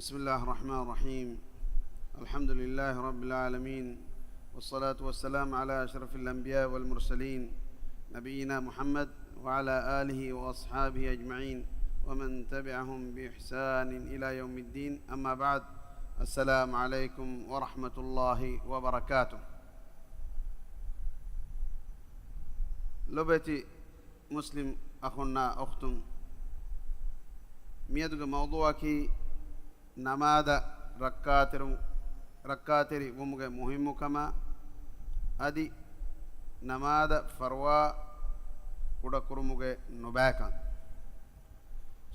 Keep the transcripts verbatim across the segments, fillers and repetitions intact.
بسم الله الرحمن الرحيم. الحمد لله رب العالمين، والصلاة والسلام على أشرف الأنبياء والمرسلين، نبينا محمد وعلى آله وأصحابه أجمعين، ومن تبعهم بإحسان إلى يوم الدين. أما بعد، السلام عليكم ورحمة الله وبركاته. ލޮބެތި މުސްލިމް އަޚުންނާ އުޚްތުން، މިއަދުގެ މައުޟޫޢަކީ ނަމާދަށް ރައްކާތެރި، ރައްކާތެރި ވުމުގެ މުހިއްމުކަމާ، އަދި ނަމާދަށް ފަރުވާ ކުޑަކުރުމުގެ ނުބައިކަން.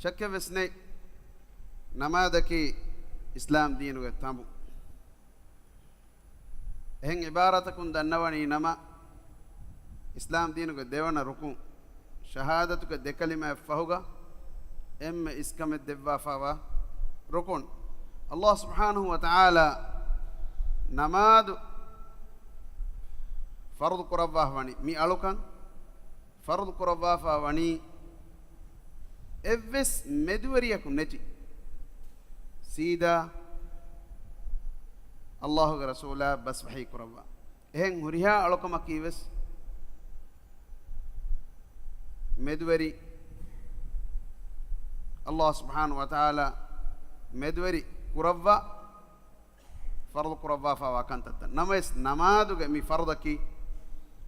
ޝައްކެއް ވެސް ނެތް، ނަމާދަކީ އިސްލާމް ދީނުގެ ތަނބު. އެހެން އިބާރާތަކުން ދަންނަވަނީ ނަމަ، އިސްލާމް ދީނުގެ ދެވަނަ ރުކުން، ޝަހާދަތުގެ ދެކަލިމައަށް ފަހުގަ އެންމެ އިސްކަމެއް ދެއްވާފައިވާ ރުކުން. އަﷲ ސުބްޙާނަހޫ ވަތަޢާލާ ނަމާދު ފަރުޟު ކުރައްވާފަ ވަނީ މި އަޅުކަން، ފަރުޟު ކުރައްވާފަ ވަނީ އެއްވެސް މެދުވެރިޔަކު ނެތި، ސީދާ އަﷲގެ ރަސޫލާ ބަސް ވަޙީ ކުރައްވާ. އެހެން ހުރިހާ އަޅުކަމަކީ ވެސް މެދުވެރި، އަﷲ ސުބްޙާނަހޫ ވަތަޢާލާ މެދުވެރި ކުރައްވާ، ފަރުޟު ކުރައްވާފައިވާ ކަންތައްތައް. ނަމަވެސް، ނަމާދުގެ މި ފަރުޟަކީ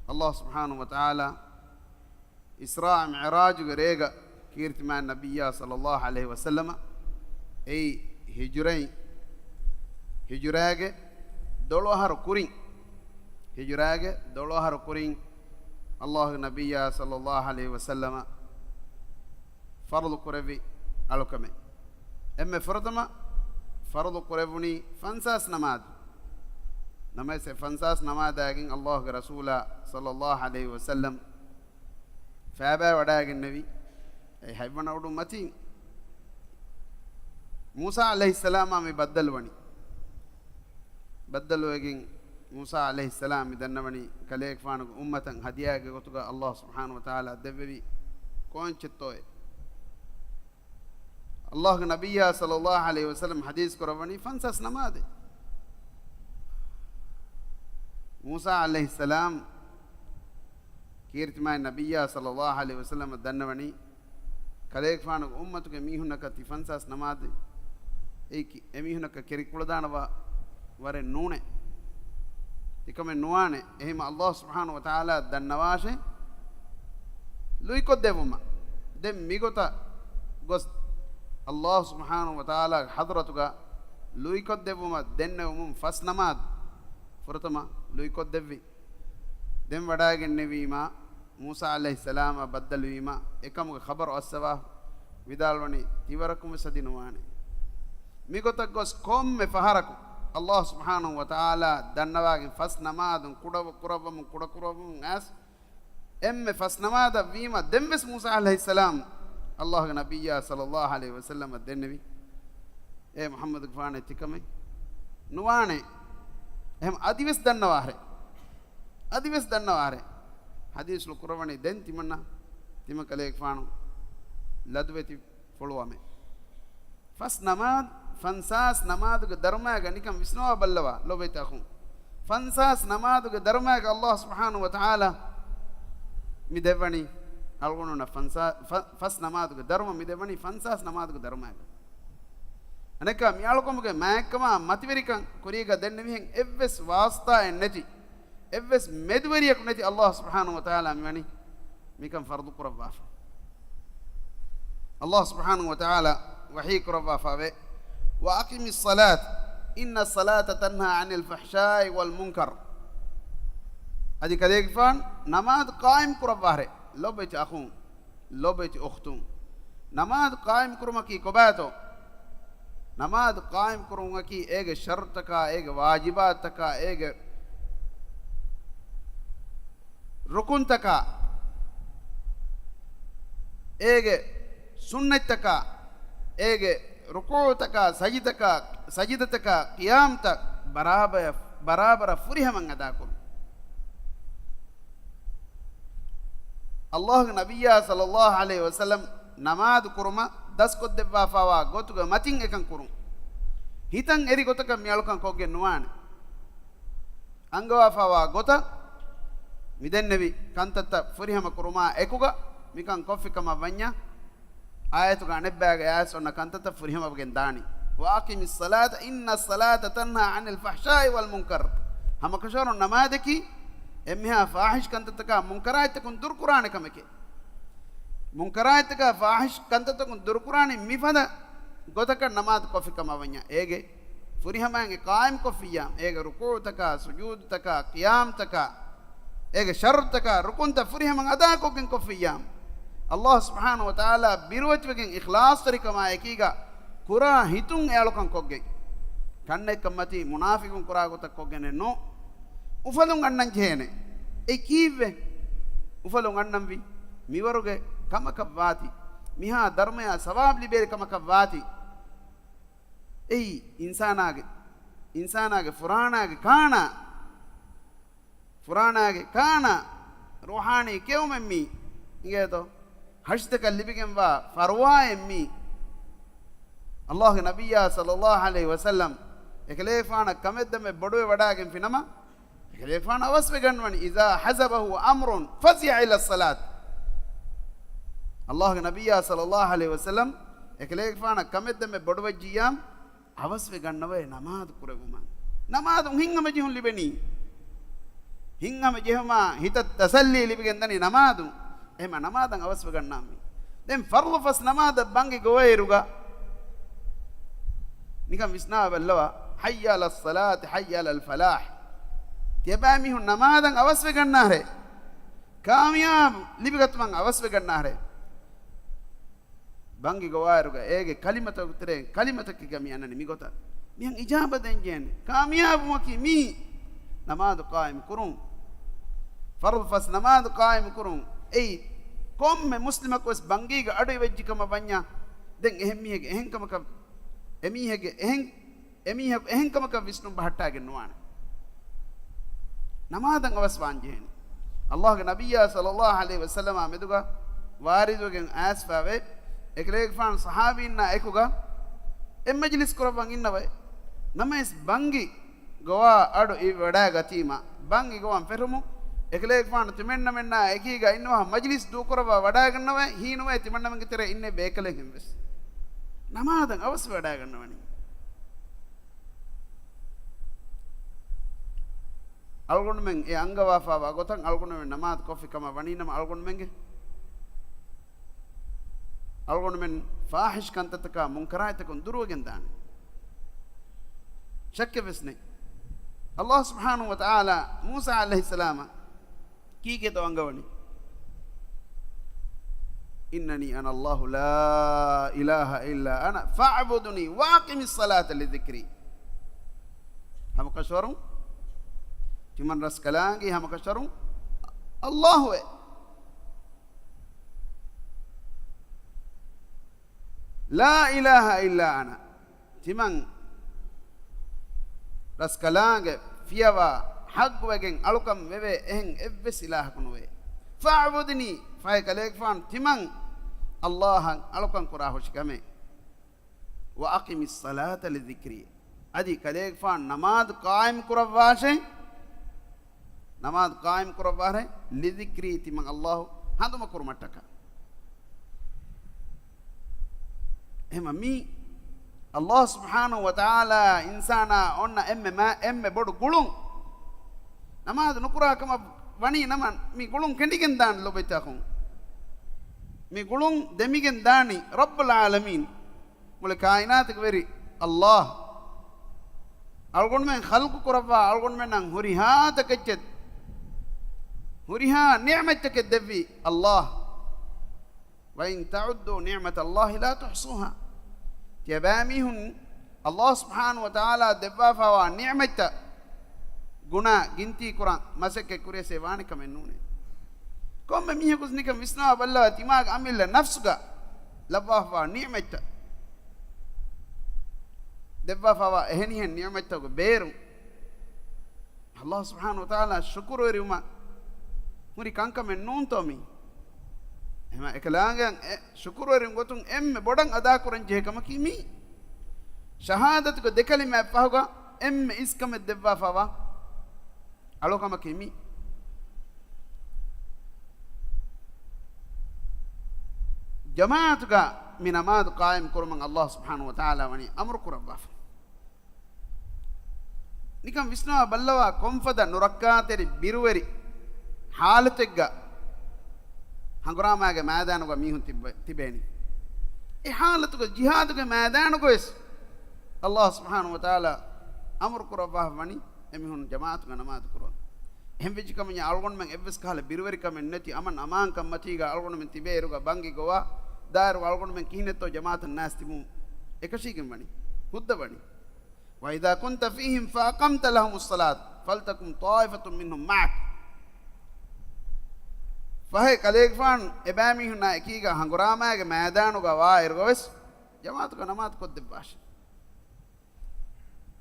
އަﷲ ސުބްޙާނަހޫ ވަތަޢާލާ އިސްރާ މިޢުރާޖުގެ ރޭގަ ކީރިތިމާ ނަބިއްޔާ ޞައްލަﷲ ޢަލައިހި ވަސައްލަމަ އެއީ ހިޖުރައިން، ހިޖުރާގެ ދޮޅު އަހަރު ކުރިން، ހިޖުރާގެ ދޮޅު އަހަރު ކުރިން އަﷲގެ ނަބިއްޔާ ޞައްލަﷲ ޢަލައިހި ވަސައްލަމަ ފަރުޟު ކުރެއްވި އަޅުކަމެއް. އެންމެ ފުރަތަމަ ފަރުޟު ކުރެއްވުނީ ފަންސާސް ނަމާދު. ނަމަވެސް އެ ފަންސާސް ނަމާދާގެން އަﷲގެ ރަސޫލާ ޞައްލަﷲ ޢަލައިހި ވަސައްލަމް ފައިބާވަޑައިގެންނެވި އެ ހަތްވަނަ އުޑު މަތިން މޫސާ ޢަލައިހިއްސަލާމާ މި ބައްދަލުވަނީ. ބައްދަލުވެގެން މޫސާ ޢަލައިހިއްސަލާމް މި ދަންނަވަނީ ކަލޭގެފާނުގެ އުއްމަތަށް ހަދިޔާގެ ގޮތުގަ އަﷲ ސުބްޙާނަހޫ ވަތަޢާލާ ދެއްވެވި ކޯންޗެއްތޯއޭ. އަﷲގެ ނަބިއްޔާ ޞައްލަﷲ ޢަލައިހި ވަސައްލަމް ޙަދީޘް ކުރައްވަނީ ފަންސާސް ނަމާދެއް. މޫސާ ޢަލައިހިއްސަލާމް ކީރިތިމާ ނަބިއްޔާ ޞައްލަﷲ ޢަލައިހި ވަސައްލަމަށް ދަންނަވަނީ، ކަލޭގެފާނުގެ އުއްމަތުގެ މީހުންނަކަށް ތި ފަންސާސް ނަމާދެއް އެއީ ކި-، އެމީހުންނަކަށް ކެރި ކުޅަދާނަވާ ވަރެއް ނޫނޭ. ތިކަމެއް ނުވާނެ. އެހެން އަﷲ ސުބްޙާނަހޫ ވަތަޢާލާ ދަންނަވާށޭ ލުއިކޮށްދެއްވުމަށް. ދެން މިގޮތަށް ގޮސް އަﷲ ސުބްޙާނަހޫ ވަތަޢާލާގެ ޙަޟްރަތުގަ ލުއިކޮށްދެއްވުމަށް ދެންނެވުމުން ފަސް ނަމާދު ފުރަތަމަ ލުއިކޮށްދެއްވި. ދެން ވަޑައިގެންނެވީމާ، މޫސާ ޢަލައިހިއްސަލާމާ ބައްދަލުވީމާ، އެކަމުގެ ޚަބަރު އައްސަވާ ވިދާޅުވަނީ، ތިވަރަކުން ވެސް އަދި ނުވާނެ. މިގޮތަށް ގޮސް ކޮންމެ ފަހަރަކު އަﷲ ސުބްޙާނަހޫ ވަތަޢާލާ ދަންނަވާގެން ފަސް ނަމާދުން ކުޑަ ކުރައްވަމުން، ކުޑަ ކުރައްވަމުން އައިސް، އެންމެ ފަސް ނަމާދަށް ވީމަ، ދެން ވެސް މޫސާ ޢަލައިހިއްސަލާމް އަﷲގެ ނަބިއްޔާ ޞައްލަﷲ ޢަލައިހި ވަސައްލަމަށް ދެންނެވި، އޭ މުޙައްމަދުގެފާނޭ، ތިކަމެއް ނުވާނެ. އެހެން އަދިވެސް ދަންނަވާހަރެ. އަދިވެސް ދަންނަވާހަރެ. ޙަދީޘް ކުރައްވަނީ ދެން ތިމަންނަ، ތިމަން ކަލޭގެފާނު ލަދުވެތި ފޮޅުވަމެ. ފަސް ނަމާދު، ފަންސާސް ނަމާދުގެ ދަރުމައިގަ ނިކަން ވިސްނަވާ ބައްލަވާ، ލޮބެތި އަޚުން. ފަންސާސް ނަމާދުގެ ދަރުމައިގަ އަﷲ ސުބްޙާނަހޫ ވަތަޢާލާ މި ދެއްވަނީ އަޅުގަނޑުންނަށް ފަންސާ-، ފަ-، ފަސް ނަމާދުގެ ދަރުމަ މި ދެއްވަނީ ފަންސާސް ނަމާދުގެ ދަރުމައިގަ. އަނެއްކާ މި އަޅުކަމުގެ މާތްކަމާ މަތިވެރިކަން ކުރީގަ ދެންނެވިހެން އެއްވެސް ވާސްތާއެއް ނެތި، އެއްވެސް މެދުވެރިޔަކު ނެތި އަﷲ ސުބްޙާނަހޫ ވަތަޢާލާ މިވަނީ މިކަން ފަރުޟު ކުރައްވާފަ. އަﷲ ސުބްޙާނަހޫ ވަތަޢާލާ ވަޙީ ކުރައްވާފަވޭ، وأقم الصلاة إن الصلاة تنهى عن الفحشاء والمنكر. އަދި ކަލޭގެފާން ނަމާދު ޤާއިމް ކުރައްވާހަރެ. ލޮބެތި އަޚުން، ލޮބެތި އުޚްތުން، ނަމާދު ޤާއިމް ކުރުމަކީ ކޮބާތޯ؟ ނަމާދު ޤާއިމް ކުރުމަކީ އޭގެ ޝަރުޠުތަކާ، އޭގެ ވާޖިބާތުތަކާ، އޭގެ ރުކުންތަކާ، އޭގެ ސުންނަތްތަކާ، އޭގެ ރުކޫޢުތަކާ، ސަޖިދަކާ، ސަޖިދަތަކާ، ޤިޔާމްތައް ބަރާބަރަށް، ބަރާބަރަށް ފުރިހަމަން އަދާކުރުން. އަﷲގެ ނަބިއްޔާ ޞައްލަﷲ ޢަލައިހި ވަސައްލަމް ނަމާދު ކުރުމަށް ދަސްކޮށްދެއްވާފައިވާ ގޮތުގެ މަތިން އެކަން ކުރުން. ހިތަށް އެރި ގޮތަކަށް މި އަޅުކަން ކޮށްގެން ނުވާނެ. އަންގަވާފައިވާ ގޮތަށް މި ދެންނެވި ކަންތައްތައް ފުރިހަމަ ކުރުމާ އެކުގަ މިކަން ކޮށްފި ކަމަށް ވަންޏާ، އާޔަތުގެ އަނެއްބައިގެ އާޔަތް އޮންނަ ކަންތައްތައް ފުރިހަމަވެގެން ދާނީ. وَأَقِمِ الصَّلَاةَ إِنَّ الصَّلَاةَ تَنْهَىٰ عَنِ الْفَحْشَاءِ وَالْمُنكَرِ. ހަމަކަށަވަރުން ނަމާދަކީ އެންމެހާ ފާޙިޝް ކަންތައްތަކާ މުންކަރާތްތަކުން ދުރުކުރާނެ ކަމެކޭ. މުންކަރާތްތަކާ ފާޙިޝް ކަންތައްތަކުން ދުރުކުރާނީ މިފަދަ ގޮތަކަށް ނަމާދު ކޮށްފި ކަމަށް ވަންޏާ، އޭގެ ފުރިހަމައިން އެ ޤާއިމް ކޮށްފިއްޔާ، އޭގެ ރުކޫޢުތަކާ، ސުޖޫދުތަކާ، ޤިޔާމްތަކާ، އޭގެ ޝަރުޠުތަކާ، ރުކުންތައް ފުރިހަމައިން އަދާކޮށްގެން ކޮށްފިއްޔާ، ﷲ ސުބްޙާނަހޫ ވަތަޢާލާ ބިރުވެތިވެގެން އިޚްލާޞްތެރިކަމާއެކީގަ ކުރާ ހިތުން އެ އަޅުކަން ކޮށްގެން. ކަންނެއްކަށް މަތީ މުނާފިޤުން ކުރާ ގޮތަށް ކޮށްގެނެއް ނޫން. އުފަލުން އަންނަން ޖެހޭނެ. އެ ކީއްވެ؟ އުފަލުން އަންނަންވީ މިވަރުގެ ކަމަކަށް ވާތީ، މިހާ ދަރުމަޔާ ސަވާބް ލިބޭ ކަމަކަށް ވާތީ. އެއީ އިންސާނާގެ، އިންސާނާގެ ފުރާނާގެ ކާނާ، ފުރާނާގެ ކާނާ ރޫޙާނީ ކެއުމެއް މީ އިނގޭތޯ؟ ހަށިތަކަށް ލިބިގެންވާ ފަރުވާއެއް މީ. ﷲގެ ނަބިއްޔާ ޞައްލަﷲ ޢަލައިހި ވަސައްލަމް އެކަލޭގެފާނަށް ކަމެއް ދެމެ ބޮޑުވެ ވަޑާގެންފި ނަމަ، އެކަލޭގެފާނު އަވަސްވެގަންނަވަނީ، إِذَا حَزَبَهُ أَمْرٌ فَزِعَ إِلَى الصَّلَاةِ. ﷲގެ ނަބިއްޔާ ޞައްލަﷲ ޢަލައިހި ވަސައްލަމް އެކަލޭގެފާނަށް ކަމެއް ދެމެ ބޮޑުވެއްޖިއްޔާ، އަވަސްވެގަންނަވައޭ ނަމާދު ކުރެއްވުމަށް. ނަމާދުން ހިތްހަމަޖެހުން ލިބެނީ. ހިތްހަމަޖެހުމާ ހިތަށް ތަސައްލީ ލިބިގެން ދަނީ ނަމާދުން. އެހެމަ ނަމާދަށް އަވަސްވެގަންނާންވީ. ދެން ފަރުޟު ފަސް ނަމާދަށް ބަންގި ގޮވައިރުގަ ނިކަން ވިސްނާ ބައްލަވާ، حَيَّ عَلَى الصَّلَاةِ حَيَّ عَلَى الْفَلَاحِ. ތިޔަބައިމީހުން ނަމާދަށް އަވަސްވެގަންނާހެ. ކާމިޔާބު ލިބިގަތުމަށް އަވަސްވެގަންނާހެ. ބަންގި ގޮވާއިރުގަ އޭގެ ކަލިމަތަކުގެ ތެރެއިން ކަލިމަތަކެއްގަ މި އަންނަނީ މިގޮތަށް. މިހެން އިޖާބަ ދޭންޖެހޭނެ. ކާމިޔާބުމަކީ މީ. ނަމާދު ޤާއިމް ކުރުން. ފަރުޟު ފަސް ނަމާދު ޤާއިމް ކުރުން. އެއީ ކޮންމެ މުސްލިމަކު ވެސް ބަންގީގަ އަޑު އިވެއްޖި ކަމަށް ވަންޏާ، ދެން އެހެން މީހެއްގެ އެހެން ކަމަކަށް، އެމީހެއްގެ އެހެން އެމީހަކު އެހެން ކަމަކަށް ވިސްނުން ބަހައްޓާގެން ނުވާނެ. ނަމާދަށް އަވަސް ވާން ޖެހޭނެ. ﷲގެ ނަބިއްޔާ ޞައްލަﷲ ޢަލައިހި ވަސައްލަމާ މެދުގަ ވާރިދުވެގެން އައިސްފައިވޭ، އެކަލޭގެފާނު ޞަޙާބީންނާ އެކުގަ އެއް މަޖިލިސް ކުރައްވަން އިންނަވައި. ނަމަވެސް ބަންގި ގޮވާ އަޑު އިވިވަޑާގަތީމަ، ބަންގި ގޮވަން ފެށުމު، އެކަލޭގެފާނު ތިމަންނަމެންނާ އެކީގަ އިންނަވާ މަޖިލިސް ދޫކުރައްވާ ވަޑާގަންނަވައި، ހީނުވައި ތިމަންނަމެންގެ ތެރޭ އިންނަ ބޭކަލެއްހެން ވެސް. ނަމާދަށް އަވަސް ވަޑާގަންނަވަނީ. އަޅުގަނޑުމެން އެ އަންގަވާފައިވާ ގޮތަށް އަޅުގަނޑުމެން ނަމާދު ކޮށްފި ކަމަށް ވަނީނަމަ، އަޅުގަނޑުމެންގެ، އަޅުގަނޑުމެން ފާޙިޝް ކަންތައްތަކާ މުންކަރާތްތަކުން ދުރުވެގެން ދާނެ. ޝައްކެއް ވެސް ނެތް. ﷲ ސުބްޙާނަހޫ ވަތަޢާލާ މޫސާ ޢަލައިހިއްސަލާމަށް ކީކޭތޯ އަންގަވަނީ؟ إِنَّنِي أَنَا اللَّهُ لَا إِلَٰهَ إِلَّا أَنَا فَاعْبُدْنِي وَأَقِمِ الصَّلَاةَ لِذِكْرِي. ހަމަކަށަވަރުން، ތިމަން ރަސްކަލާނގެ ހަމަކަށަވަރުން ﷲ އެ. لَا إِلَٰهَ إِلَّا أَنَا. ތިމަން ރަސްކަލާނގެ ފިޔަވާ ޙައްޤުވެގެން އަޅުކަން ވެވޭ އެހެން އެއްވެސް އިލާހަކު ނުވޭ. فَاعْبُدْنِي، ފަހެ ކަލޭގެފާނު ތިމަން ﷲ އަށް އަޅުކަން ކުރާ ހުށިކަމެއް. وَأَقِمِ الصَّلَاةَ لِذِكْرِي. އަދި ކަލޭގެފާނު ނަމާދު ޤާއިމް ކުރައްވާށޭ. ނަމާދު ޤާއިމް ކުރައްވާށޭ، لِذِكْرِي، ތިމަން ﷲ ހަނދުމަކުރުމަށްޓަކާ. އެހެމަ މީ ﷲ ސުބްޙާނަހޫ ވަތަޢާލާ އިންސާނާ އޮންނަ އެންމެ މާ، އެންމެ ބޮޑު ގުޅުން. ނަމާދު ނުކުރާ ކަމަށް ވަނީ ނަމަ، މި ގުޅުން ކެނޑިގެން ދާން ލޮބުވެތިތަކުން. މި ގުޅުން ދެމިގެން ދާނީ ރައްބުލް ޢާލަމީން. މުޅި ކާއިނާތުގެ ވެރި ﷲ. އަޅުގަނޑުމެން ޚަލްޤު ކުރައްވާ، އަޅުގަނޑުމެންނަށް ހުރިހާ ތަކެއްޗެއް، ހުރިހާ ނިޢުމަތްތަކެއް ދެއްވި ﷲ. وَإِن تَعُدُّوا نِعْمَتَ اللَّهِ لَا تُحْصُوهَا. ތިޔަބައިމީހުން ﷲ ސުބްޙާނަހޫ ވަތަޢާލާ ދެއްވާފައިވާ ނިޢުމަތްތައް ގުނާ ގިންތީ ކުރަން މަސައްކަތް ކުރިޔަސޭ ވާނެ ކަމެއް ނޫނޭ. ކޮންމެ މީހަކުސް ނިކަން ވިސްނާ ބައްލަވާ، ތިމާގެ އަމިއްލަ ނަފްސުގަ ލައްވާފައިވާ ނިޢުމަތްތައް، ދެއްވާފައިވާ އެހެނިހެން ނިޢުމަތްތަކުގެ ބޭރުން ﷲ ސުބްޙާނަހޫ ވަތަޢާލާ ޝުކުރުވެރިވުމަށް ހުރި ކަންކަމެއް ނޫންތޯ މީ؟ އެހެމަ އެކަލާނގެއަށް އެ ޝުކުރުވެރިވުން ގޮތުން އެންމެ ބޮޑަށް އަދާކުރަން ޖެހޭ ކަމަކީ މީ. ޝަހާދަތުގެ ދެ ކަލިމާއަށް ފަހުގަ އެންމެ އިސްކަމެއް ދެއްވާފައިވާ އަޅުކަމަކީ މި. ޖަމާޢަތުގަ މި ނަމާދު ޤާއިމް ކުރުމަށް ﷲ ސުބްޙާނަހޫ ވަތަޢާލާ ވަނީ އަމުރު ކުރައްވާފަ. ނިކަން ވިސްނާ ބައްލަވާ، ކޮންފަދަ ނުރައްކާތެރި ބިރުވެރި ޙާލަތެއްގަ ހަނގުރާމާގެ މައިދާނުގަ މީހުން ތިއްބެ-، ތިބޭނީ. އެ ޙާލަތުގަ ޖިހާދުގެ މައިދާނުގަވެސް ﷲ ސުބްޙާނަހޫ ވަތަޢާލާ އަމުރު ކުރައްވާފަ ވަނީ އެމީހުން ޖަމާޢަތުގަ ނަމާދު ކުރުން. އެހެން ވެއްޖެ ކަމަށް އަޅުގަނޑުމެން އެއްވެސް ކަހަލަ ބިރުވެރިކަމެއް ނެތި އަމަން އަމާންކަން މަތީގަ އަޅުގަނޑުމެން ތިބޭ އިރުގަ ބަންގި ގޮވާ ދާއިރު އަޅުގަނޑުމެން ކިހިނެއްތޯ ޖަމާޢަތަށް ނާސް ތިބުން އެކަށީގެން ވަނީ. ހުއްދަ ވަނީ. وإذا كنت فيهم فأقمت لهم الصلاة فلتقم طائفة منهم معك. ފަހެ ކަލޭގެފާނު އެބައިމީހުންނާ އެކީގަ ހަނގުރާމާގެ މައިދާނުގަ ވާއިރުގަވެސް ޖަމާޢަތުގަ ނަމާދު ކޮށްދެއްވާށޭ.